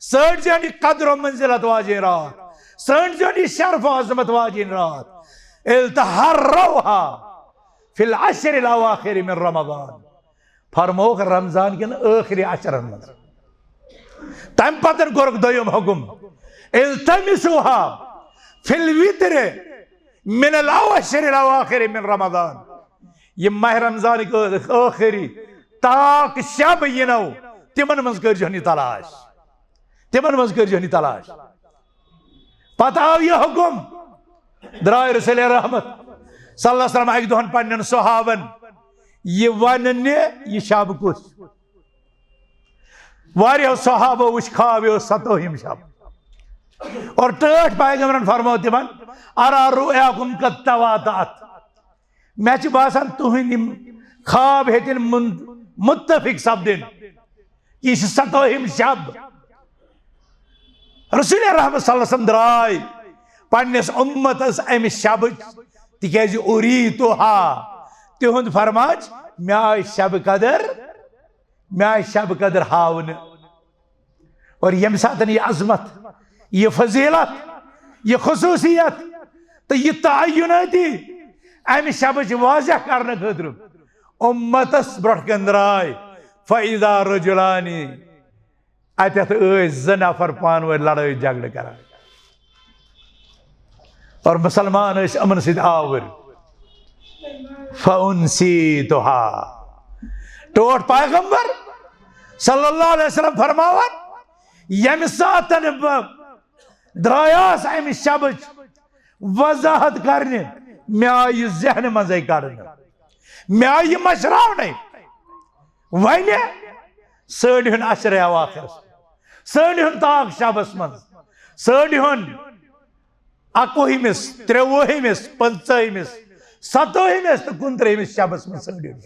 ژھٲنٛڈزِہون یہِ قدر و منزلت واجیٚنۍ راتھ، ژھٲنٛڈزِہون یہِ شرف و عظمت واجیٚنۍ راتھ۔ التحروها فی العشر الاواخر من رمضان۔ فرمووُکھ رمضان کٮ۪ن ٲخری عشرن منٛز۔ تمہِ پتہٕ کوٚرُکھ دوٚیُم حکم، التمسوها فی الوتر من العشر الاواخر من رمضان۔ یِم ماہ رمضانٕکۍ ٲ-، ٲخری تاک شب یِنو، تِمن منٛز کٔرۍزِہون یہِ تلاش، تِمن منٛز کٔرۍزِہون یہِ تلاش۔ پتہٕ آو یہِ حکم، درٛاے رسول رحمت صلی اللہ علیہ وسلم اکہِ دۄہن پننٮ۪ن صحابن یہِ وننہِ، یہِ شب کُس؟ واریاہو صحابو وٕچھ خواب، یہِ اوس ستوہِم شب۔ اور ٹٲٹھۍ پیغمبرن فرموو تِمن، ارا رؤیاکم قد تواطأت، مےٚ چھُ باسان تُہٕنٛدۍ یِم خواب ہیٚتن مُن-، مُتفق سپدٕنۍ۔ یہِ چھِ ستٲہِم شب۔ رسول رحمت صلی اللہ علیہ وسلم درٛاے پننِس اُمتس امہِ شبٕچ تِکیازِ اُریٖتُہا، تِہُنٛد فرماچ، مےٚ آیہِ شب قدر، مےٚ آیہِ شب قدر ہاونہٕ۔ اور ییٚمہِ ساتہٕ یہِ عظمت، یہِ فضیلت، یہِ خصوٗصیت تہٕ یہِ تعینٲتی امہِ شبٕچ واضح کرنہٕ خٲطرٕ اُمتس برونٛٹھ کَنہِ درٛاے، فَإِذَا رَجُلَانِ، اتٮ۪تھ ٲسۍ زٕ نفر پانہٕ ؤنۍ لڑٲے جھگڑٕ کران۔ اور مسلمان ٲسۍ یِمن سۭتۍ آوٕرۍ۔ فَأُنسِيتُهَا۔ ٹوٹھ پیغمبر صلی اللہ علیہ وسلم فرماوان، ییٚمہِ ساتہٕ بہٕ درٛایاس امہِ شبٕچ وضاحت کرنہِ، مےٚ آیہِ یہِ ذہنہٕ منٛزٕے کڑنہٕ، مےٚ آیہِ یہِ مشراونَے۔ وۄنۍ سٲڑۍ ہُنٛد عشرِ اواخرس، سٲڑۍ ہُنٛد طاق شبس منٛز، سٲڑۍ ہُنٛد اَکوُہمِس، ترٛوُہمِس، پٕنٛژٕہمِس، ستووُہمِس تہٕ کُنترٛہمِس شبس منٛز سٲڑۍ ہُنٛد۔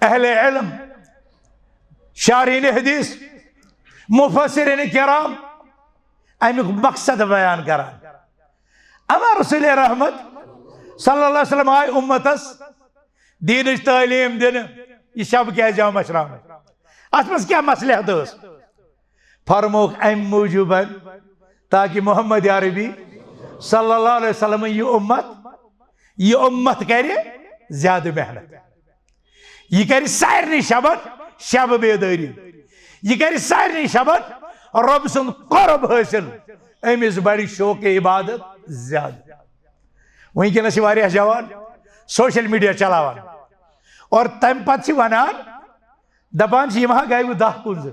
اہل علم، شارحین حدیث، مفسرین کرام امیُک مقصد بیان کران۔ اما رسول رحمت صلی اللہ علیہ وسلم آے امتس دینٕچ تعلیٖم دِنہٕ، یہِ شب کیازِ آو مشراونہٕ؟ اتھ منٛز کیٛاہ مصلحت ٲس؟ فرمووُکھ امہِ موٗجوٗبن، تاکہِ محمد عربی صلی اللہ علیہ وسلم یہِ امت، یہِ امت کرِ زیادٕ محنت۔ یہِ کرِ سارنٕے شبن شب بیدٲری۔ یہِ کرِ سارنٕے شبن رۄب سُنٛد قرب حٲصِل۔ أمِس بڑِ شوق عبادت زیادٕ۔ وٕنکیٚنس چھِ واریاہ جوان سوشل میڈیا چلاوان اور تمہِ پتہٕ چھِ ونان، دپان چھِ، یِم ہا گٔیوٕ دَہ کُنزٕ۔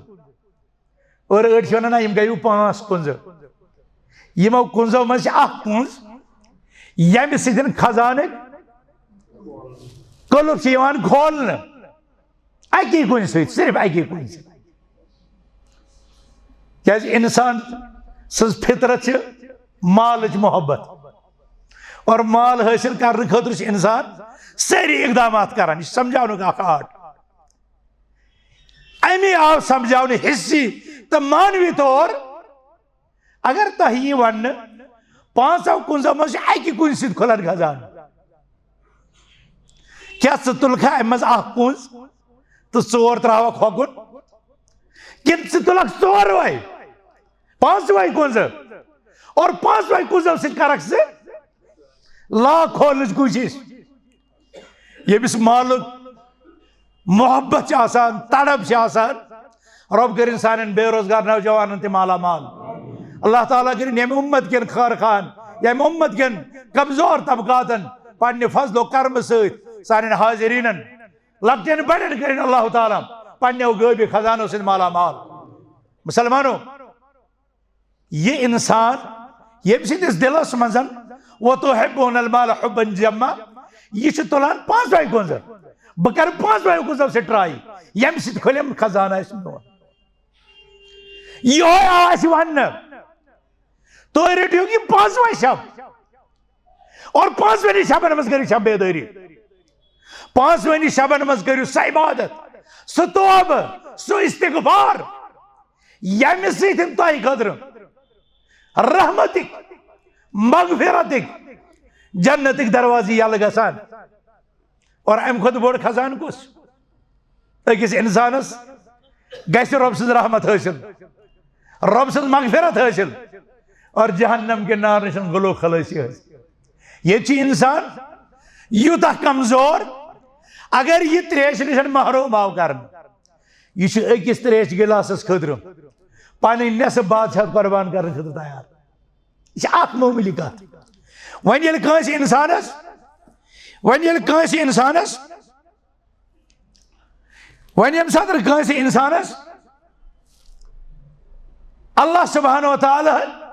اور أڑۍ چھِ ونان، نہ، یِم گٔیوٕ پانٛژھ کُنزٕ۔ یِمو کُنزو منٛز چھِ اکھ کُنز، ییٚمہِ سۭتۍ خزانٕکۍ قُلف چھِ یِوان کھولنہٕ۔ اکی کُنہِ سۭتۍ، صرف اکی کُنہِ سۭتۍ۔ کیازِ انسان سٕنٛز فطرت چھِ مالٕچ محبت۔ اور مال حٲصِل کرنہٕ خٲطرٕ چھُ انسان سٲری اقدامات کران۔ یہِ چھُ سمجھاونُک اکھ آرٹ۔ امی آو سمجھاونہٕ حصی تہٕ معنوی طور۔ اگر تۄہہِ یی وننہٕ، پانٛژو کُنزو منٛز چھُ اکہِ کُنزِ سۭتۍ کھُلان خزانہٕ، کیٛاہ ژٕ تُلکھا امہِ منٛز اکھ کُنز تہٕ ژور تراوکھ ہۄکُن؟ کِنہٕ ژٕ تُلکھ ژوروے، پانٛژوے کُنزٕ، اور پانٛژوے کُنزو سۭتۍ کرکھ ژٕ لاک کھولنٕچ کوٗشش؟ ییٚمِس مالُک محبت چھِ آسان، تڑپ چھِ آسان، رۄب کٔرِن سانٮ۪ن بے روزگار نوجوانن تہِ مالا مال۔ اللہ تعالیٰ کٔرِن ییٚمہِ اُمت کٮ۪ن خٲر خان، ییٚمہِ اُمت کٮ۪ن کمزور طبقاتن پننہِ فضل و کرمہٕ سۭتۍ سانٮ۪ن حاضریٖنن، لۄکٹٮ۪ن بڑٮ۪ن کٔرِن اللہ تعالیٰ پننیو غٲبی خزانو سۭتۍ مالا مال۔ مسلمانو، یہِ انسان، ییٚمہِ سٕنٛدِس دِلس منٛز "وتحبون المال حبا جما"، یہِ چھُ تُلان پانٛژوے کُنزٕ۔ بہٕ کرٕ پانٛژوے کُنزو سۭتۍ ٹراے، ییٚمہِ سۭتۍ کھُلٮ۪م خزانہٕ آسہِ میون۔ یِہوے آو اَسہِ وننہٕ، تُہۍ رٔٹِو یہِ پانٛژوے شب۔ اور پانٛژوٕنی شبن منٛز کٔرِو شب بیدٲری۔ پانٛژوٕنی شبن منٛز کٔرِو سۄ عبادت، سُہ توبہٕ، سُہ استغفار، ییٚمہِ سۭتۍ تۄہہِ خٲطرٕ رحمتٕکۍ، مغفرتٕکۍ، جنتٕکۍ دروازٕ یَلہٕ گژھان۔ اور امہِ کھۄتہٕ بوٚڑ خزانہٕ کُس؟ أکِس انسانس گژھِ رۄب سٕنٛز رحمت حٲصِل، رۄب سٕنٛز مغفرت حٲصِل، اور جہنم کہِ نار نِش گلو خلٲصی حٲصِل۔ ییٚتہِ چھُ انسان یوٗتاہ کمزور، اگر یہِ تریش نِش محروم آو کرنہٕ، یہِ چھُ أکِس تریش گلاسس خٲطرٕ پنٕنۍ نٮ۪صٕف بادشاہت قربان کرنہٕ خٲطرٕ تیار۔ یہِ چھِ اکھ معموٗلی کتھ۔ وۄنۍ ییٚلہِ کٲنٛسہِ انسانس، وۄنۍ ییٚلہِ کٲنٛسہِ انسانس، وۄنۍ ییٚمہِ ساتہٕ کٲنٛسہِ انسانس اللہ سبحانہ و تعالیٰ ہن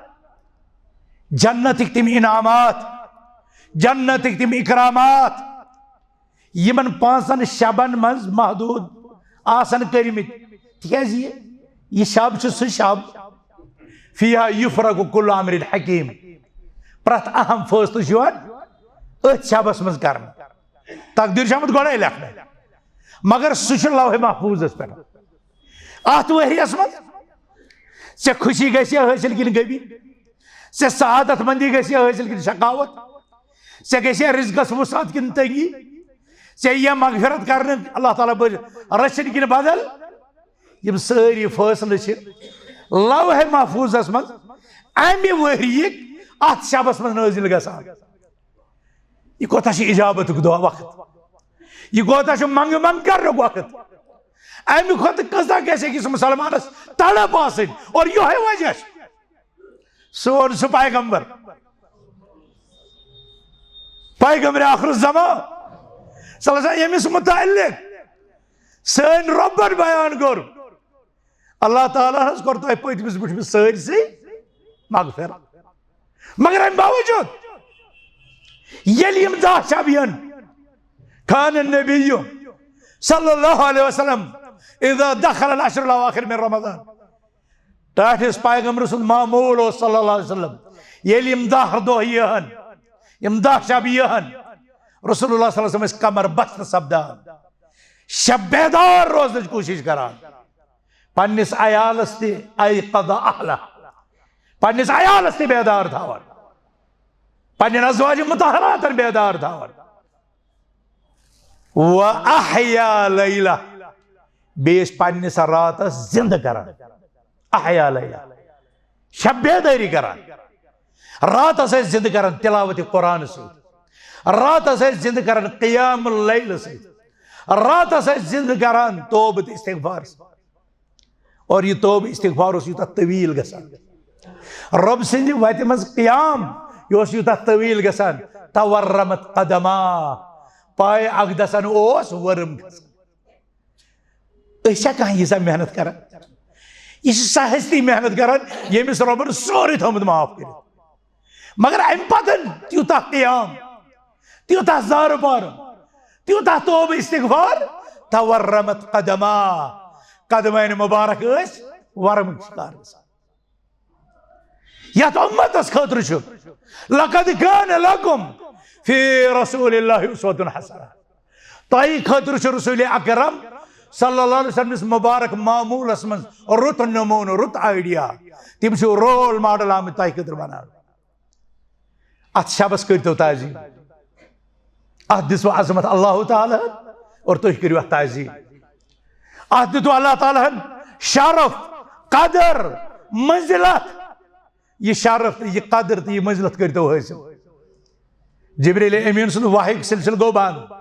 جنتٕکۍ تِم انعامات، جنتٕکۍ تِم اکرامات، یِمن پانٛژن شبن منٛز محدوٗد آسن کٔرمٕتۍ، تِکیازِ یہِ، یہِ شب چھُ سُہ شب، فیہا یفرق کل امر حکیم، پرٛٮ۪تھ اہم فٲصلہٕ چھُ یِوان أتھۍ شبس منٛز کرنہٕ۔ تقدیٖر چھُ آمُت گۄڈے لیکھنہٕ، مگر سُہ چھُ لوح محفوظس پٮ۪ٹھ۔ اتھ ؤریس منٛز ژےٚ خوشی گژھِ حٲصِل کِنہٕ غمی، ژےٚ سعادت مندی گژھِ حٲصِل کِنہٕ شقاوت، ژےٚ گژھِ یا رزقس وسعت کِنہٕ تنگی، ژےٚ یا مغفرت کرنہٕ اللہ تعالیٰ بٔر رچھن کِنہٕ بدل۔ یِم سٲری فٲصلہٕ چھِ لوحِ محفوظس منٛز امہِ ؤریِک اتھ شبس منٛز نٲزِل گژھان۔ یہِ کوتاہ چھُ اجابتُک دۄہ وقت، یہِ کوتاہ چھُ منگہٕ منگ کرنُک وقت۔ امہِ کھۄتہٕ کۭژاہ گژھِ أکِس مسلمانس تڑپ آسٕنۍ؟ اور یِہوٚے وجہ چھُ سون سُہ پیغمبر، پیغمبر آخر الزمان صلی اللہ علیہ وسلم، ییٚمِس متعلق سٲنۍ رۄبن بیان کوٚر، اللہ تعالیٰ ہس کوٚر تۄہہِ پٔتمِس بٕتھمِس سٲرسٕے مغفرت۔ مگر امہِ باوجود ییٚلہِ یِم دَہ شب یِن، کان النبی صلی اللہ علیہ وسلم اذا دخل العشر الاواخر من رمضان، ٹاٹھِس پیغمبر سُنٛد معموٗل اوس صلی اللہ علیہ وسلم، ییٚلہِ یِم دَہ دۄہ یِہن، یِم دَہ شب یِہن، رسول اللہ صلی اللہ علیہ وسلم ٲسۍ کمر بست سپدان، شب بیدار روزنٕچ کوٗشِش کران، پننِس عیالس تہِ، ایقظ اہلہ، پننِس عیالس تہِ بیدار تھاوان، پننٮ۪ن ازواج مطہراتن بیدار تھاوان۔ و احیا لیلہ، بیٚیہِ ٲسۍ پننِس راتس زندٕ کران۔ احیا لیلہ، شب بیدٲری کران، راتس ٲسۍ زندٕ کران تلاوت قرآن سۭتۍ، راتس ٲسۍ زندٕ کران قیام اللیل سۭتۍ، راتس ٲسۍ زندٕ کران توبہٕ تہٕ استغفار سۭتۍ۔ اور یہِ توبہٕ استغفار اوس یوٗتاہ طویل گژھان، رۄب سٕنٛدِ وتہِ منٛز قیام یہِ اوس یوٗتاہ طویل گژھان، تورمت قدما، پایہِ اکھ دسن اوس ورم گژھان۔ أسۍ چھا کانٛہہ ییٖژاہ محنت کران؟ یہِ چھِ سۄ ہستی محنت کران ییٚمِس رۄبن سورُے تھوٚمُت معاف کٔرِتھ۔ مگر امہِ پتہٕ تیوٗتاہ قیام، تیوٗتاہ زارٕ پارُن، تیوٗتاہ توبہٕ استغفار، تورمت قدما، قدمین مبارک ٲسۍ ورمٕکۍ شکار گژھان۔ یتھ امتس خٲطرٕ چھُ، لقد کان لکم فی رسول اللہ اسوۃ حسنہ، تۄہہِ خٲطرٕ چھُ رسول اکرم صلی اللہ علیہ وسلم مبارک معمولس منٛز رُت نمونہٕ، رُت آئیڈیا۔ تِم چھِ رول ماڈل آمٕتۍ تۄہہِ خٲطرٕ بناونہٕ۔ اتھ شبس کٔرۍتو تعظیم، اتھ دِژوٕ عظمت اللہ تعالیٰ ہن اور تُہۍ کٔرِو اتھ تعظیم۔ اتھ دِتوٕ اللہ تعالیٰ ہن شرف، قدر، منزلت۔ یہِ شرف تہٕ یہِ قدر تہٕ یہِ منزلت کٔرۍتو حٲصِل۔ جبریل امین سُنٛد وحیُک سلسلہٕ گوٚو بنٛد،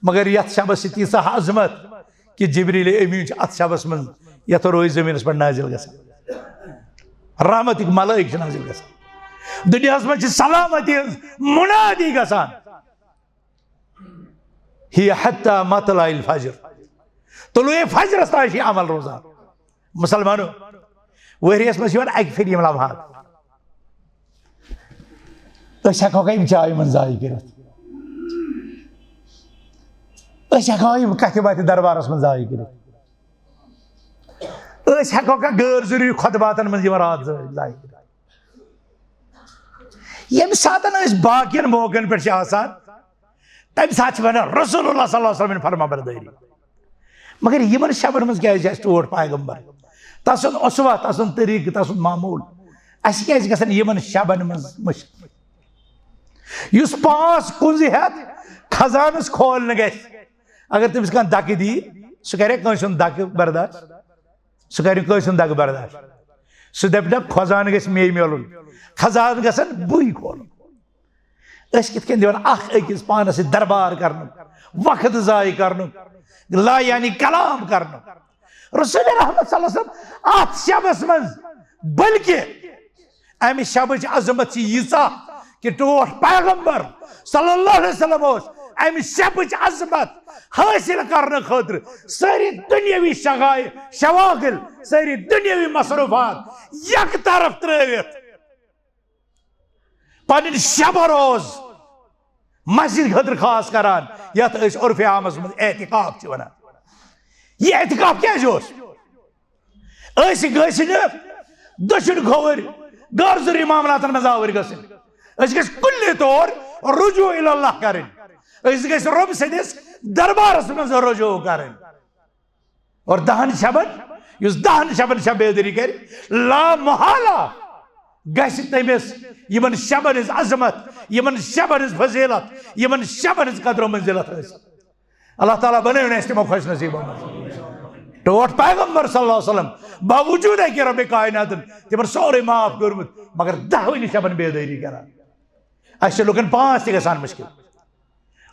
مگر یتھ شبس چھِ تیٖژاہ عظمت کہِ جبریل امین چھُ اتھ شبس منٛز یتھ روی زمینس پٮ۪ٹھ نازل گژھان، رحمتٕکۍ ملائک چھِ نازل گژھان، دُنیاہس منٛز چھِ سلامتی ہٕنٛز منادی گژھان۔ ہی حتی مطلع الفجر، طلوع فجرس تام چھِ یہِ عمل روزان۔ مسلمانو، ؤریس منٛز چھِ یِوان اکہِ پھِرِ یِم لمحات۔ أسۍ ہٮ۪کہوکھا یِم چایہِ منٛز ضایع کٔرِتھ؟ أسۍ ہٮ۪کہوا یِم کتھِ باتھِ دربارس منٛز ضایع کٔرِتھ؟ أسۍ ہٮ۪کہوکھا غٲر ضروٗری خطباتن منٛز یِم راتھ ضایع کٔرِتھ؟ ییٚمہِ ساتہٕ أسۍ باقین موقعن پٮ۪ٹھ چھِ آسان، تمہِ ساتہٕ چھِ ونان رسول اللہ صلی اللہ علیہ وسلم فرما بردٲری۔ مگر یِمن شبن منٛز کیازِ چھِ اَسہِ ٹوٹھ پیغمبر، تسُنٛد اسوہ، تسُنٛد طریٖقہٕ، تسُنٛد معموٗل؟ اَسہِ کیازِ گژھن یِمن شبن منٛز مٔشِتھ؟ یُس پانٛژھ کُنزٕ ہٮ۪تھ خزانس کھولنہٕ گژھِ، اگر تٔمِس کانٛہہ دکہٕ دی، سُہ کرِ کٲنٛسہِ ہُنٛد دکہٕ برداشت؟ سُہ کرِ کٲنٛسہِ ہُنٛد دکہٕ برداشت؟ سُہ دپہِ، نہ، خزانہٕ گژھِ مے میلُن، خزانہٕ گژھن بٕے کھولُن۔ أسۍ کِتھ کٔنۍ دِوان اکھ أکِس پانس سۭتۍ دربار کرنُک، وقت ضایع کرنُک، لا یعنی کلام کرنُک؟ رسول رحمت صلی اللہ علیہ وسلم اتھ شبس منٛز، بلکہ امہِ شبٕچ عظمت چھِ ییٖژاہ کہِ ٹوٹھ پیغمبر صلی اللہ علیہ وسلم اوس امہِ شبٕچ عظمت حٲصِل کرنہٕ خٲطرٕ سٲری دُنیاوی شغائل، شواغل، سٲری دُنیاوی مصروفات یک طرف ترٲوِتھ پنٕنۍ شبہ روز مسجد خٲطرٕ خاص کران، یتھ أسۍ عرف عامس منٛز اعتکاف چھِ ونان۔ یہِ اعتکاف کیازِ اوس؟ أسۍ گٔژھۍ نہٕ دٔچھُن کھووٕرۍ غٲر ضروٗری معاملاتن منٛز آوٕرۍ گژھٕنۍ۔ أسۍ گٔژھۍ کُلہِ طور رجوع الی اللہ کرٕنۍ۔ أسۍ گٔژھۍ رۄب سٕنٛدِس دربارس منٛز رجوع کرٕنۍ۔ اور دہن شبن، یُس دہن شبن شب بیدٲری کرِ، لا محالہ گژھِ تٔمِس یِمن شبن ہٕنٛز عظمت، یِمن شبن ہٕنٛز فضیلت، یِمن شبن ہٕنٛز قدر و منزلت حٲصِل۔ اللہ تعالیٰ بنٲوِن اَسہِ تِمو خۄش نصیٖبو منٛز۔ ٹوٹھ پیغمبر صلی اللہ علیہ وسلم، باوجود ہے کہ رب کائناتن تِمن سورُے معاف کوٚرمُت، مگر دَہوٕنی شبن بیدٲری کران۔ اَسہِ چھِ لُکن پانٛژھ تہِ گژھان مُشکِل۔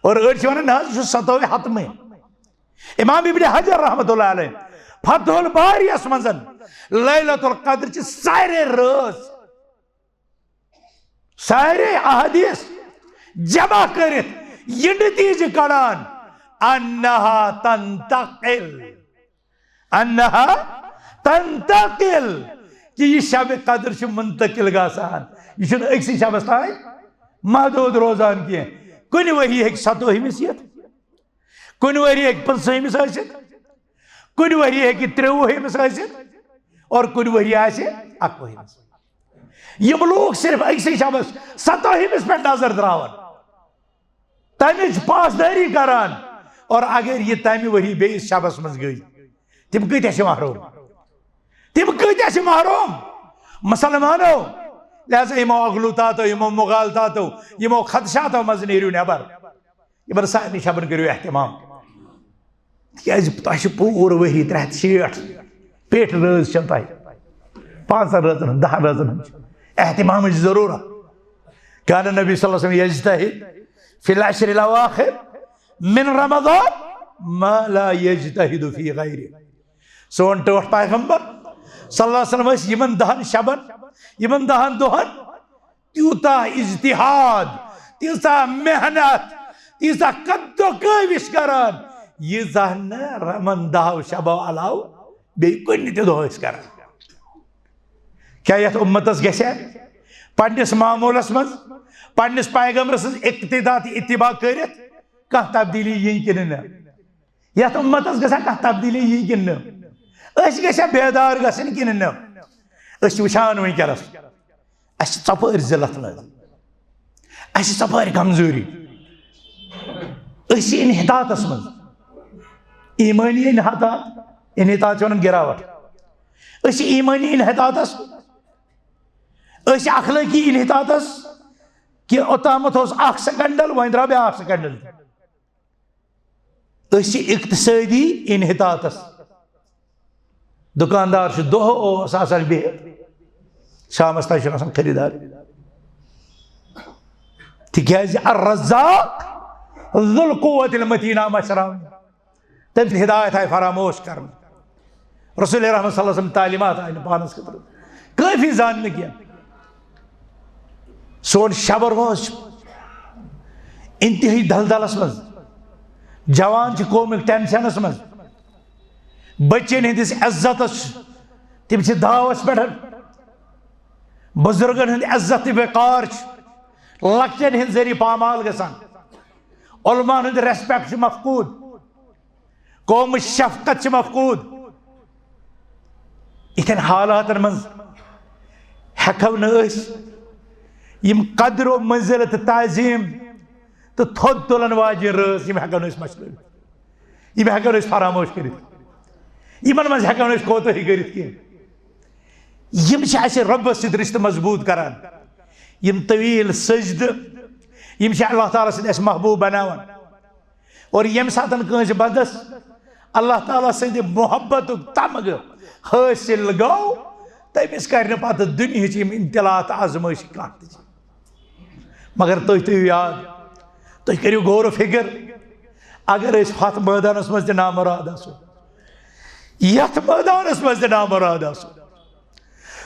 اور أڑۍ چھِ وَنان، "نہ حظ، یہِ چھُ ستووِ حتمٕے۔" امام ابن حجر رحمۃ اللہ علیہ فتح الباریَس منٛز لیلۃ القدر چہِ سارے رٲژ، سارے احادیث جمع کٔرِتھ یہِ نتیجہٕ کڑان، انہا تنتقل، انہا تنتقل، کہِ یہِ شب قدر چھِ منتقل گژھان، یہِ چھُنہٕ أکسٕے شبس تام محدود روزان کینٛہہ۔ کُنہِ ؤری ہیٚکہِ ستووُہمِس یِتھ، کُنہِ ؤری ہیٚکہِ پٕنٛژٕہمِس ٲسِتھ، کُنہِ ؤری ہیٚکہِ ترٛوُہمِس ٲسِتھ، اور کُنہِ ؤری آسہِ اَکوُہمِس۔ یِم لوٗکھ صرف أکسٕے شبس ستووُہمِس پٮ۪ٹھ نظر تراوان، تَمِچ پاسدٲری کران، اور اگر یہِ تَمہِ ؤری بیٚیِس شبس منٛز گٔے، تِم کۭتیاہ چھِ محروم؟ تِم کۭتیاہ چھِ محروم؟ مسلمانو، لہذا یِمو اغلوطاتو، یِمو مغالطاتو، یِمو خدشاتو منٛز نیٖرِو نٮ۪بر۔ یِمن سارنٕے شبن کٔرِو اہتمام، تِکیازِ تۄہہِ چھِ پوٗرٕ ؤری ترٛےٚ ہَتھ شیٹھ پیٹہِ رٲژ چھےٚ تۄہہِ، پانٛژن رٲژن ہٕنٛز، دَہن رٲژن ہٕنٛز چھِ اہتمامٕچ ضروٗرت۔ کان نبی صلی اللہ علیہ وسلم یجتہد فی العشر الاواخر من رمضان ما لا یجتہد فی غیرہ۔ سون ٹٲٹھ پیغمبر صلی اللہ علیہ وسلم ٲسۍ یِمن دَہن شبن، یِمن دَہن دۄہن تیوٗتاہ اجتہاد، تیٖژاہ محنت، تیٖژاہ قد و کٲوِش کران، ییٖژاہ نہٕ رمن دَہو شبو علاوٕ بیٚیہِ کُنہِ تہِ دۄہ ٲسۍ کران۔ کیٛاہ یَتھ اُمتس گژھِ پننِس معموٗلس منٛز پننِس پیغمبر سٕنٛز اقتدا تہٕ اتباع کٔرِتھ کانٛہہ تبدیٖلی یِنۍ کِنہٕ نہٕ؟ یَتھ اُمتس گژھِ کانٛہہ تبدیٖلی یِنۍ کِنہٕ نہٕ؟ أسۍ گژھِ بیدار گژھٕنۍ کِنہٕ نہٕ؟ أسۍ چھِ وٕچھان وٕنکیٚنس، اَسہِ چھِ ژۄپٲرۍ ذلت لٔج، اَسہِ چھِ ژۄپٲرۍ کمزوٗری، أسۍ چھِ انحطاطس منٛز، ایمٲنی انحطاط، انحطاط چھِ ونان گراوٹ، أسۍ چھِ ایمٲنی انحطاطس، أسۍ چھِ اخلٲقی انحطاطس، کہِ اوٚتامَتھ اوس اکھ سکینڈل، وۄنۍ درٛاو بیٛاکھ سکینڈل۔ أسۍ چھِ اقتصٲدی انحطاطس۔ دُکاندار چھُ دۄہ اوس آسان بِہِتھ، شامس تام چھُنہٕ آسان خریدار۔ تِکیازِ الرزاق ذو القوت المتین آو مشراونہٕ۔ تٔمۍ سٕنٛز ہدایت آیہِ فراموش کرنہٕ۔ رسول رحمت صلی اللہ علیہ وسلم تعلیمات آیہِ نہٕ پانس خٲطرٕ کٲفی زاننہٕ کینٛہہ۔ سون شب و روز چھُ انتہٲیی دلدلس منٛز، جوان چھِ قومٕکۍ ٹینشنس منٛز، بچن ہٕنٛدِس عزتس چھُ، تِم چھِ داوس پٮ۪ٹھ، بزرگن ہُنٛد عزت تہٕ وقار چھُ لۄکٹٮ۪ن ہٕنٛدۍ ذٔریعہٕ پامال گژھان، علماہن ہُنٛد ریسپیکٹ چھُ مفقود، قومٕچ شفقت چھِ مفقود۔ یِتھٮ۪ن حالاتن منٛز ہٮ۪کو نہٕ أسۍ یِم قدر و منزلت تہٕ تعظیم تہٕ تھوٚد تُلن واجٮ۪ن رٲژ، یِم ہٮ۪کو نہٕ أسۍ مٔشرٲوِتھ، یِم ہٮ۪کو نہٕ أسۍ فراموش کٔرِتھ، یِمن منٛز ہٮ۪کو نہٕ أسۍ کوتٲہی کٔرِتھ کینٛہہ۔ یِم چھِ اَسہِ رۄبس سۭتۍ رشتہٕ مضبوٗط کران، یِم طویل سجدٕ، یِم چھِ اللہ تعالیٰ سۭتۍ اَسہِ محبوٗب بناوان۔ اور ییٚمہِ ساتہٕ کٲنٛسہِ بندس اللہ تعالیٰ سٕنٛدِ محبتُک تمغہٕ حٲصِل گوٚو، تٔمِس کرِ نہٕ پتہٕ دُنیہٕچ یِم امتحانات تہٕ آزمٲیشہِ کانٛہہ تہِ چیٖز۔ مگر تُہۍ تھٲیِو یاد، تُہۍ کٔرِو غور و فکر، اگر أسۍ ہتھ مٲدانس منٛز تہِ نامراد آسو، یتھ مٲدانس منٛز تہِ نامراد آسو،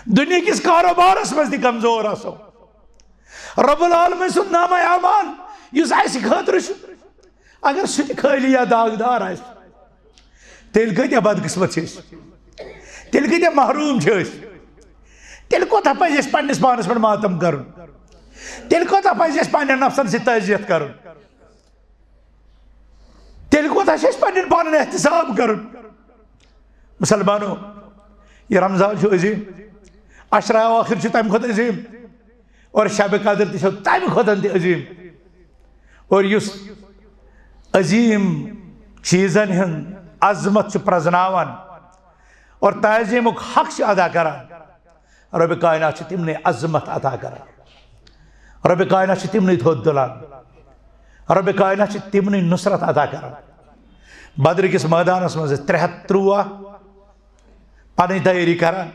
دُنیا کِس کاروبارس منٛز تہِ کمزور آسو، رب العالمین سُنٛد نامہ اعمال یُس اسہِ خٲطرٕ چھُ، اگر سُہ تہِ خٲلی یا داغدار آسہِ، تیٚلہِ کۭتیاہ بدقسمت چھِ أسۍ، تیٚلہِ کۭتیاہ محروم چھِ أسۍ، تیٚلہِ کوتاہ پزِ اَسہِ پننِس پانس پٮ۪ٹھ ماتم کرُن، تیٚلہِ کوتاہ پزِ اَسہِ پننٮ۪ن نفسن سۭتۍ تعزیت کرُن، تیٚلہِ کوتاہ چھُ اَسہِ پننٮ۪ن پانن احتساب کرُن؟ مسلمانو، یہِ رمضان چھُ عظیم، عشرہ اواخر چھُ تمہِ کھۄتہٕ عظیم، اور شب قدر تہِ چھُ تمہِ کھۄتہٕ تہِ عظیم۔ اور یُس عظیم چیٖزن ہُنٛد عظمت چھُ پرزناوان اور تعظیمُک حق چھُ ادا کران، رۄبِ کائنات چھِ تِمنٕے عظمت عطا کران۔ رۄبِ کائنات چھِ تِمنٕے تھوٚد تُلان۔ رۄبِ کائنات چھِ تِمنٕے نصرت عطا کران۔ بدرٕ کِس مٲدانس منٛز ٲسۍ ترٛےٚ ہتھ ترٛواہ پنٕنۍ تیٲری کران،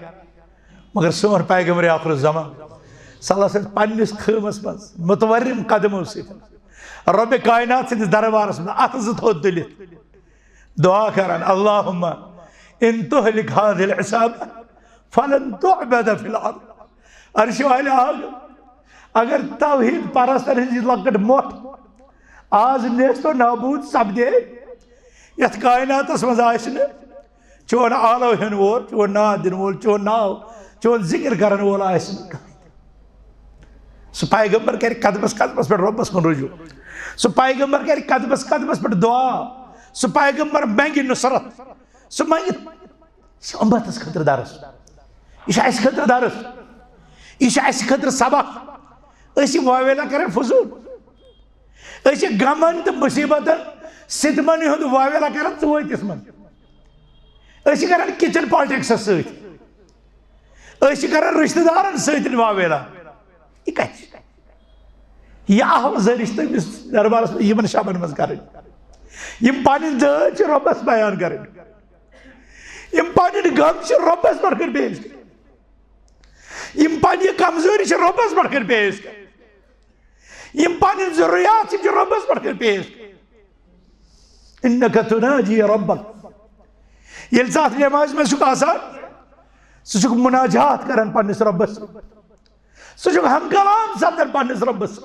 مگر سون پیغمبر آخر الزمان صلی اللہ علیہ وسلم پننِس خٲمس منٛز متورم قدمو سۭتۍ رۄبِ کائنات سٕنٛدِس دربارس منٛز اتھٕ زٕ تھوٚد تُلِتھ دعا کران، اللہم ان تہلک هذه العصابة فلن تعبد في الأرض۔ عرشہِ والہِ آگ، اگر توحید پرستن ہٕنٛز یہِ لۄکٕٹ مۄٹھ آز نیست و نابود سپدے، یتھ کائناتس منٛز آسہِ نہٕ چون آلو ہیوٚن وول، چون ناد دِنہٕ وول، چون ناو، چون ذکر کرن وول آسہِ نہٕ کٕہٕنۍ تہِ۔ سُہ پیغمبر کرِ قدمس قدمس پٮ۪ٹھ رۄبس کُن رجوع۔ سُہ پیغمبر کرِ قدمس قدمس پٮ۪ٹھ دعا۔ سُہ پیغمبر منگہِ نصرت۔ سُہ منگہِ، یہِ چھِ اُمتس خٲطرٕ درس۔ یہِ چھِ اسہِ خٲطرٕ درس۔ یہِ چھِ اسہِ خٲطرٕ سبق۔ أسۍ چھِ واویلا کران فضول۔ أسۍ چھِ غمن تہٕ مصیبتن، ستمن ہُنٛد واویلا کران ژوٲتِس منٛز۔ أسۍ چھِ کران کچن پالٹکسس سۭتۍ۔ أسۍ چھِ کران رشتہٕ دارن سۭتۍ واویلا۔ یہِ کتہِ چھِ؟ یہِ آوازٲری چھِ تٔمِس دربارس منٛز یِمن شبن منٛز کرٕنۍ۔ یِم پنٕنۍ دٲد چھِ رۄبس بیان کرٕنۍ۔ یِم پنٕنۍ غم چھِ رۄبس برکت پیش کرٕنۍ۔ یِم پنٕنۍ کمزوری چھِ رۄبس برکت پیش کرٕنۍ۔ یِم پنٕنۍ ضروریات چھِ رۄبس برکت پیش کرٕنۍ۔ انک تناجی ربک۔ ییٚلہِ ژٕ اتھ نمازِ منٛز چھُکھ آسان، ژٕ چھُکھ مناجات کران پننِس رۄبس۔ سُہ چھُ ہم کلام سپدان پننِس رۄبس۔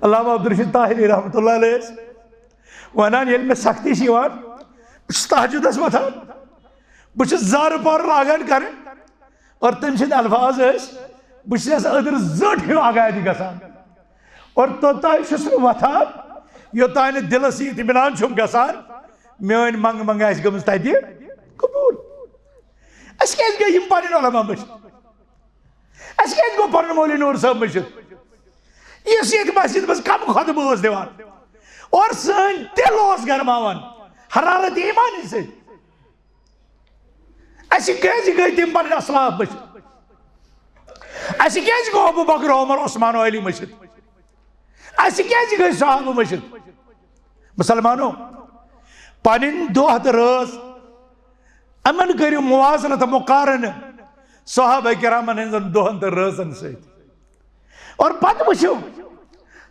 علامہ عبدالرشید طاہری رحمۃ اللہ علیہ ٲسۍ ونان، ییٚلہِ مےٚ سختی چھِ یِوان، بہٕ چھُس تہجدس وۄتھان، بہٕ چھُس زارٕ پارٕ لاگان کرٕنۍ، اور تٔمۍ سٕنٛدۍ الفاظ ٲسۍ، بہٕ چھُس أدٕر زٔٹ ہیوٗ اگادِ گژھان، اور توٚتام چھُس نہٕ وۄتھان، یوٚتام نہٕ دِلس یہِ اطمینان چھُم گژھان، میٲنۍ منٛگہٕ منٛگہٕ آسہِ گٔمٕژ تتہِ قبوٗل۔ أسۍ کیازِ گٔے یِم پنٕنۍ علماء مٔشِتھ؟ اَسہِ کیٛازِ گوٚو پنُن مولوی نوٗر صٲب مٔشِتھ؟ یُس ییٚتہِ مسجد منٛز کم خطبہٕ اوس دِوان اور سٲنۍ دِل اوس گرماوان حرارت ایمانی سۭتۍ۔ اَسہِ کیٛازِ گٔے تِم پنٕنۍ اسلاف مٔشِتھ؟ اَسہِ کیٛازِ گوٚو ابو بکر، عمر، عثمان و علی مٔشِتھ؟ اَسہِ کیٛازِ گٔے صحابہٕ مٔشِتھ؟ مسلمانو، پنٕنۍ دۄہ تہٕ رٲژ، یِمن کٔرِو موازنہٕ تہٕ مقارنہٕ صحابہ کرامن ہٕنٛزن دۄہن تہٕ رٲژن سۭتۍ۔ اور پتہٕ وٕچھِو،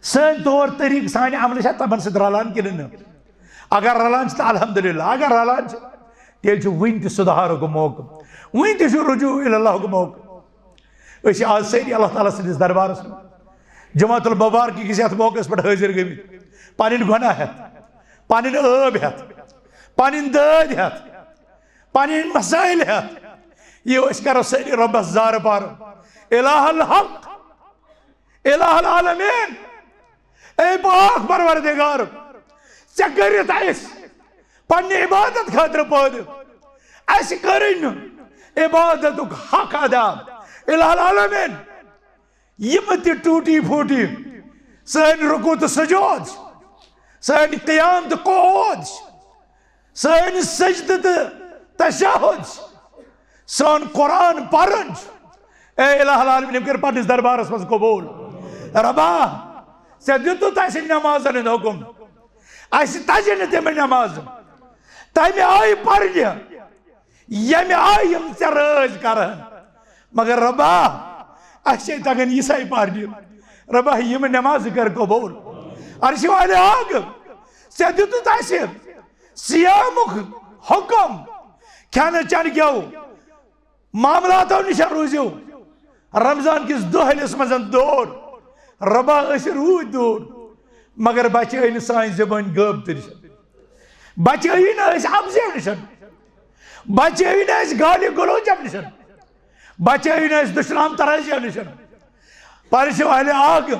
سٲنۍ طور طریٖقہٕ، سانہِ عملہٕ چھا تِمن سۭتۍ رلان کِنہٕ نہٕ؟ اگر رلان چھِ تہٕ الحمدللہ، اگر رلان چھِ، تیٚلہِ چھُ وٕنہِ تہِ سُدھارُک موقعہٕ، وٕنہِ تہِ چھُ رجوع الی اللہُک موقعہٕ۔ أسۍ چھِ آز سٲری اللہ تعالیٰ سٕنٛدِس دربارس منٛز جمعۃ المبارک کِس یتھ موقعس پٮ۪ٹھ حٲضِر گٔمٕتۍ، پنٕنۍ گۄناہ ہٮ۪تھ، پنٕنۍ عٲب ہٮ۪تھ، پنٕنۍ دٲدۍ ہٮ۪تھ، پنٕنۍ مسٲیل ہٮ۪تھ۔ یہِ أسۍ کرو سٲری رۄبس زارٕ پارٕ، الہ الحق، الہ العالمین، اے پاک پروردگار، ژےٚ کٔرِتھ اَسہِ پننہِ عبادت خٲطرٕ پٲدٕ، اَسہِ کٔرٕے نہٕ عبادتُک حق ادا۔ الہ العالمین، یِم تہِ ٹوٗٹی پھوٗٹی سٲنۍ رکوع تہٕ سجود، سٲنۍ قیام تہٕ قعود، سٲنۍ سجدٕ تہٕ تشہد، سون قرآن پرُن چھُ۔ اے الہ العالمین، یِم کٔرۍ پننِس دربارس منٛز قبول۔ ربا، ژےٚ دیُتُتھ اَسہِ نمازن ہُنٛد حکم، اَسہِ تجہِ نہٕ تِم نمازٕ تمہِ آیہِ پرنہِ، ییٚمہِ آیہِ یِم ژےٚ رٲضۍ کرن۔ مگر ربا، اَسہِ چھے تگان یِژھے پرنہِ۔ ربا، یِم نمازٕ کر قبول۔ عرشہِ والے آگ، ژےٚ دیُتُتھ اَسہِ صیامُک حکم، کھٮ۪نہٕ چٮ۪نہٕ کیو معاملاتو نِش روٗزِو۔ رمضان کِس دۄہلِس منٛز دوٗر۔ ربا، أسۍ روٗدۍ دوٗر، مگر بچٲے نہٕ سانہِ زبٲنۍ غٲبتہٕ نِش۔ بچٲیی نہٕ أسۍ اَپزیو نِش، بچٲیی نہٕ أسۍ گالہِ گلوچو نِش، بچٲیی نہٕ أسۍ دُشنام ترٲزیو نِش۔ عرشہِ والے آگ،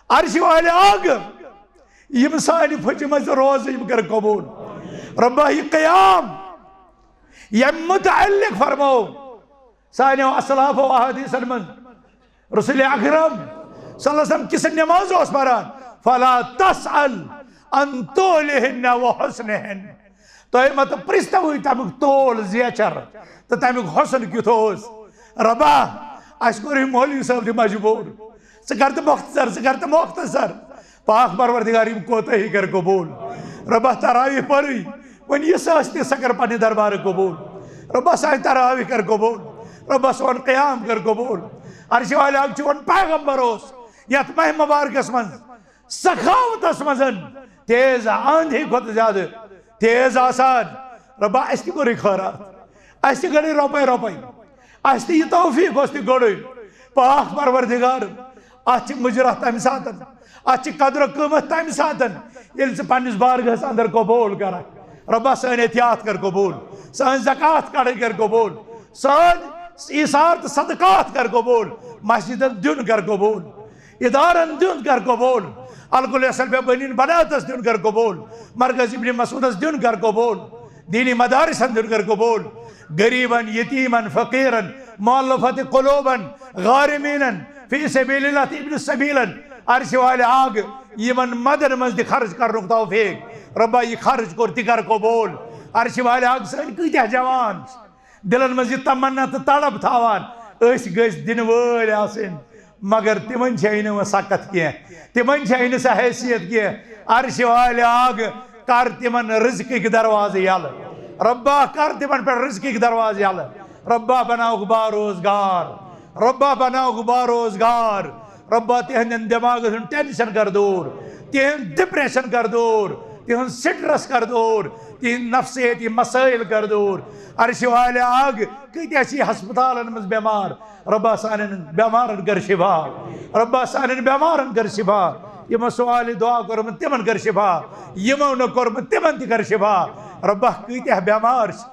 عرشہِ والے آگ، یِم سانہِ پھٕچمٕژ روزٕ یِم کر قبول۔ ربا، یہِ قیام ییٚمہِ متعلق فرمو سانیو اسلافو احادیثن منٛز، رسول اکرم صلی اللہ علیہ وسلم کِژھ نماز اوس پران، فلا تسأل عن طولهن وحسنهن۔ تُہۍ مت پرٛژھتوٕے تَمیُک طول، زیچھر، تہٕ تَمیُک حسن کیُتھ اوس۔ رۄبا، اَسہِ کوٚر یہِ مولوی صٲب تہِ مجبوٗر۔ ژٕ کر تہٕ مۄختصر، ژٕ کر تہٕ مۄختصر۔ پاک پروردگار، یِم کوتاہی کر قبول۔ رۄبا، تراویح پٔرٕے، وۄنۍ یِژھ ٲسۍ تہِ، سۄ کر پننہِ دربارٕ قبول۔ رۄبا، سانہِ تراویح کر قبول۔ رۄبا، سون قیام کر قبول۔ عرشہِ والہِ حق چون پیغمبر اوس یتھ ماہِ مبارکس منٛز سخاوتس منٛز تیز آندھی کھۄتہٕ زیادٕ تیز آسان۔ رۄبا، اَسہِ تہِ کوٚرُے خٲرات، اَسہِ تہِ گٔے رۄپے رۄپے، اَسہِ تہِ یہِ توفیٖق اوس تہِ گوٚڑُے۔ پاک پروردگار، اَتھ چھِ مُجرا تَمہِ ساتَن، اَتھ چھِ قدر و قۭمَتھ تَمہِ ساتَن، ییٚلہِ ژٕ پنٛنِس بارگاہَس اَندَر قبوٗل کَرَکھ۔ رۄبا، سٲنۍ احتیاط کَر قبوٗل، سٲنۍ زکوٰۃ کَڑٕنۍ کَر قبوٗل، سٲنۍ ایثار تہٕ صدقات کَر قبوٗل، مسجدَن دیُن کَر قبوٗل، ادارن دیُن کر قبول، الکل اصل بے بنین بناتس دیُن کر قبول، مرکز ابن مسعودس دیُن کر قبول، دینی مدارسن دیُن کر قبول، غریبن، یتیمن، فقیرن، مؤلفت قلوبن، غارمینن، فی سبیل اللہ تہٕ ابن سبیلن، عرشہِ والہِ حق یِمن مدن منٛز تہِ خرچ کرنُک توفیق۔ رۄبا، یہِ خرچ کوٚر تہِ کر قبول۔ عرشہِ والہِ حق سٲنۍ کۭتیاہ جوان چھِ دِلن منٛز یہِ تمنا تہٕ تڑپ تھاوان، أسۍ گٔژھۍ دِنہٕ وٲلۍ آسٕنۍ، مگر تِمن چھے نہٕ وۄنۍ سکت کینٛہہ، تِمن چھے نہٕ سۄ حیثیت کینٛہہ۔ عرشہِ والہِ حق، کر تِمن رزقٕکۍ دروازٕ یلہٕ۔ رۄبا، کر تِمن پٮ۪ٹھ رزقٕکۍ دروازٕ یلہٕ۔ رۄبا، بناوکھ باروزگار۔ رۄبا، بناوکھ باروزگار۔ رۄبا، تِہنٛدٮ۪ن دٮ۪ماغن ہُنٛد ٹینشن کر دوٗر، تِہنٛد ڈپریشن کر دوٗر، تِہنٛد سٹرس کر دوٗر، تِہنٛد نفسیٲتی مسٲیل کر دوٗر۔ عرشہِ والہِ حق، کۭتیاہ چھِ ہسپتالن منٛز بٮ۪مار، رۄبا، سانٮ۪ن بٮ۪مارن کر شفا۔ رۄبا، سانٮ۪ن بٮ۪مارن کر شفا۔ یِمو سوالہِ دعا کوٚرمُت، تِمن کر شفا۔ یِمو نہٕ کوٚرمُت، تِمن تہِ کر شفا۔ رۄبا، کۭتیاہ بٮ۪مار چھِ،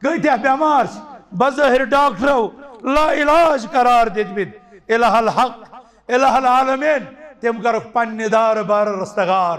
کۭتیاہ بٮ۪مار چھِ بظٲہر ڈاکٹرو لا علاج قرار دِتمٕتۍ۔ الہ الحق، الہ العالمین، تِم کرُکھ پننہِ دارٕ بارٕ رستگار۔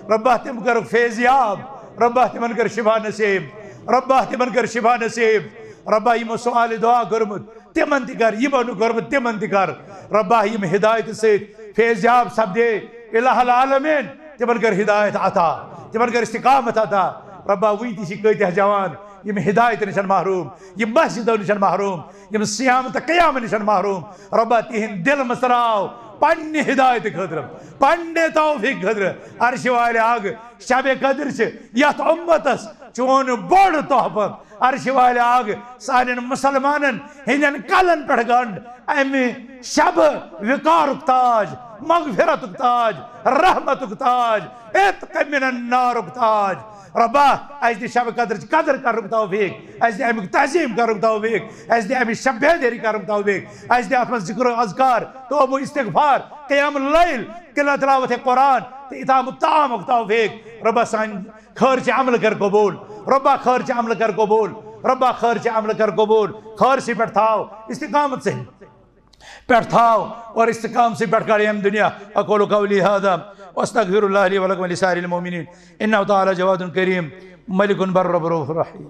رۄبا، تِم کرُکھ فیض یاب۔ رۄبا، تِمن کر شفا نصیب۔ رۄبا، تِمن کر شفا نصیب۔ رۄبا، یِمو سوالہِ دعا کوٚرمُت، تِمن تہِ کر، یِمو نہٕ کوٚرمُت، تِمن تہِ کر۔ رۄبا، یِم ہدایتہٕ سۭتۍ فیض یاب سپدے، الہ العالمین، تِمن کر ہدایت عطا، تِمن کر استقامت عطا۔ رۄبا، وٕنہِ تہِ چھِ کۭتیاہ جوان یِم ہدایتہٕ نِش محروم، یِم مسجدو نِش محروم، یِم صیام تہٕ قیام نِش محروم۔ رۄبا، تِہنٛدۍ دِل مٕژراو پننہِ ہدایتہٕ خٲطرٕ، پننہِ توفیٖق خٲطرٕ۔ عرشہِ والہِ حق، شب قدر چھِ یتھ اُمتس چون بوٚڑ تحفہٕ۔ عرشہِ والہِ حق، سانٮ۪ن مسلمانن ہٕنٛدٮ۪ن کلن پٮ۪ٹھ گنٛڈ امہِ شبہٕ وقارُک تاج، مغفرتُک تاج، رحمتُک تاج، عتق من النارُک تاج۔ رۄبا، اَسہِ دِ شب قدرٕچ قدر کرنُک توفیٖق، اَسہِ دِ اَمیُک تعظیٖم کرنُک توفیٖق، اَسہِ دِ اَمِچ شب بیدٲری کرنُک توفیٖق، اَسہِ دِ اَتھ منٛز ذکر و اذکار، توبہٕ و استغفار، قیام اللیل، قلت تلاوت قرآن تہٕ اطعام الطعامُک توفیٖق۔ رۄبا، سانہِ خٲرچہِ عملہٕ کر قبول۔ رۄبا، خٲرچہِ عملہٕ کر قبول۔ رۄبا، خٲرچہِ عملہٕ کر قبول۔ خٲرسٕے پٮ۪ٹھ تھاو، استقامت سۭتۍ پٮ۪ٹھ تھاو اور استقامت سۭتۍ پٮ۪ٹھ کڑ ییٚمہِ دُنیا۔ اقول قولی هذا واستغفر الله لي ولكم ولسائر المؤمنين انه تعالى جواد كريم ملك بر رؤوف رحيم۔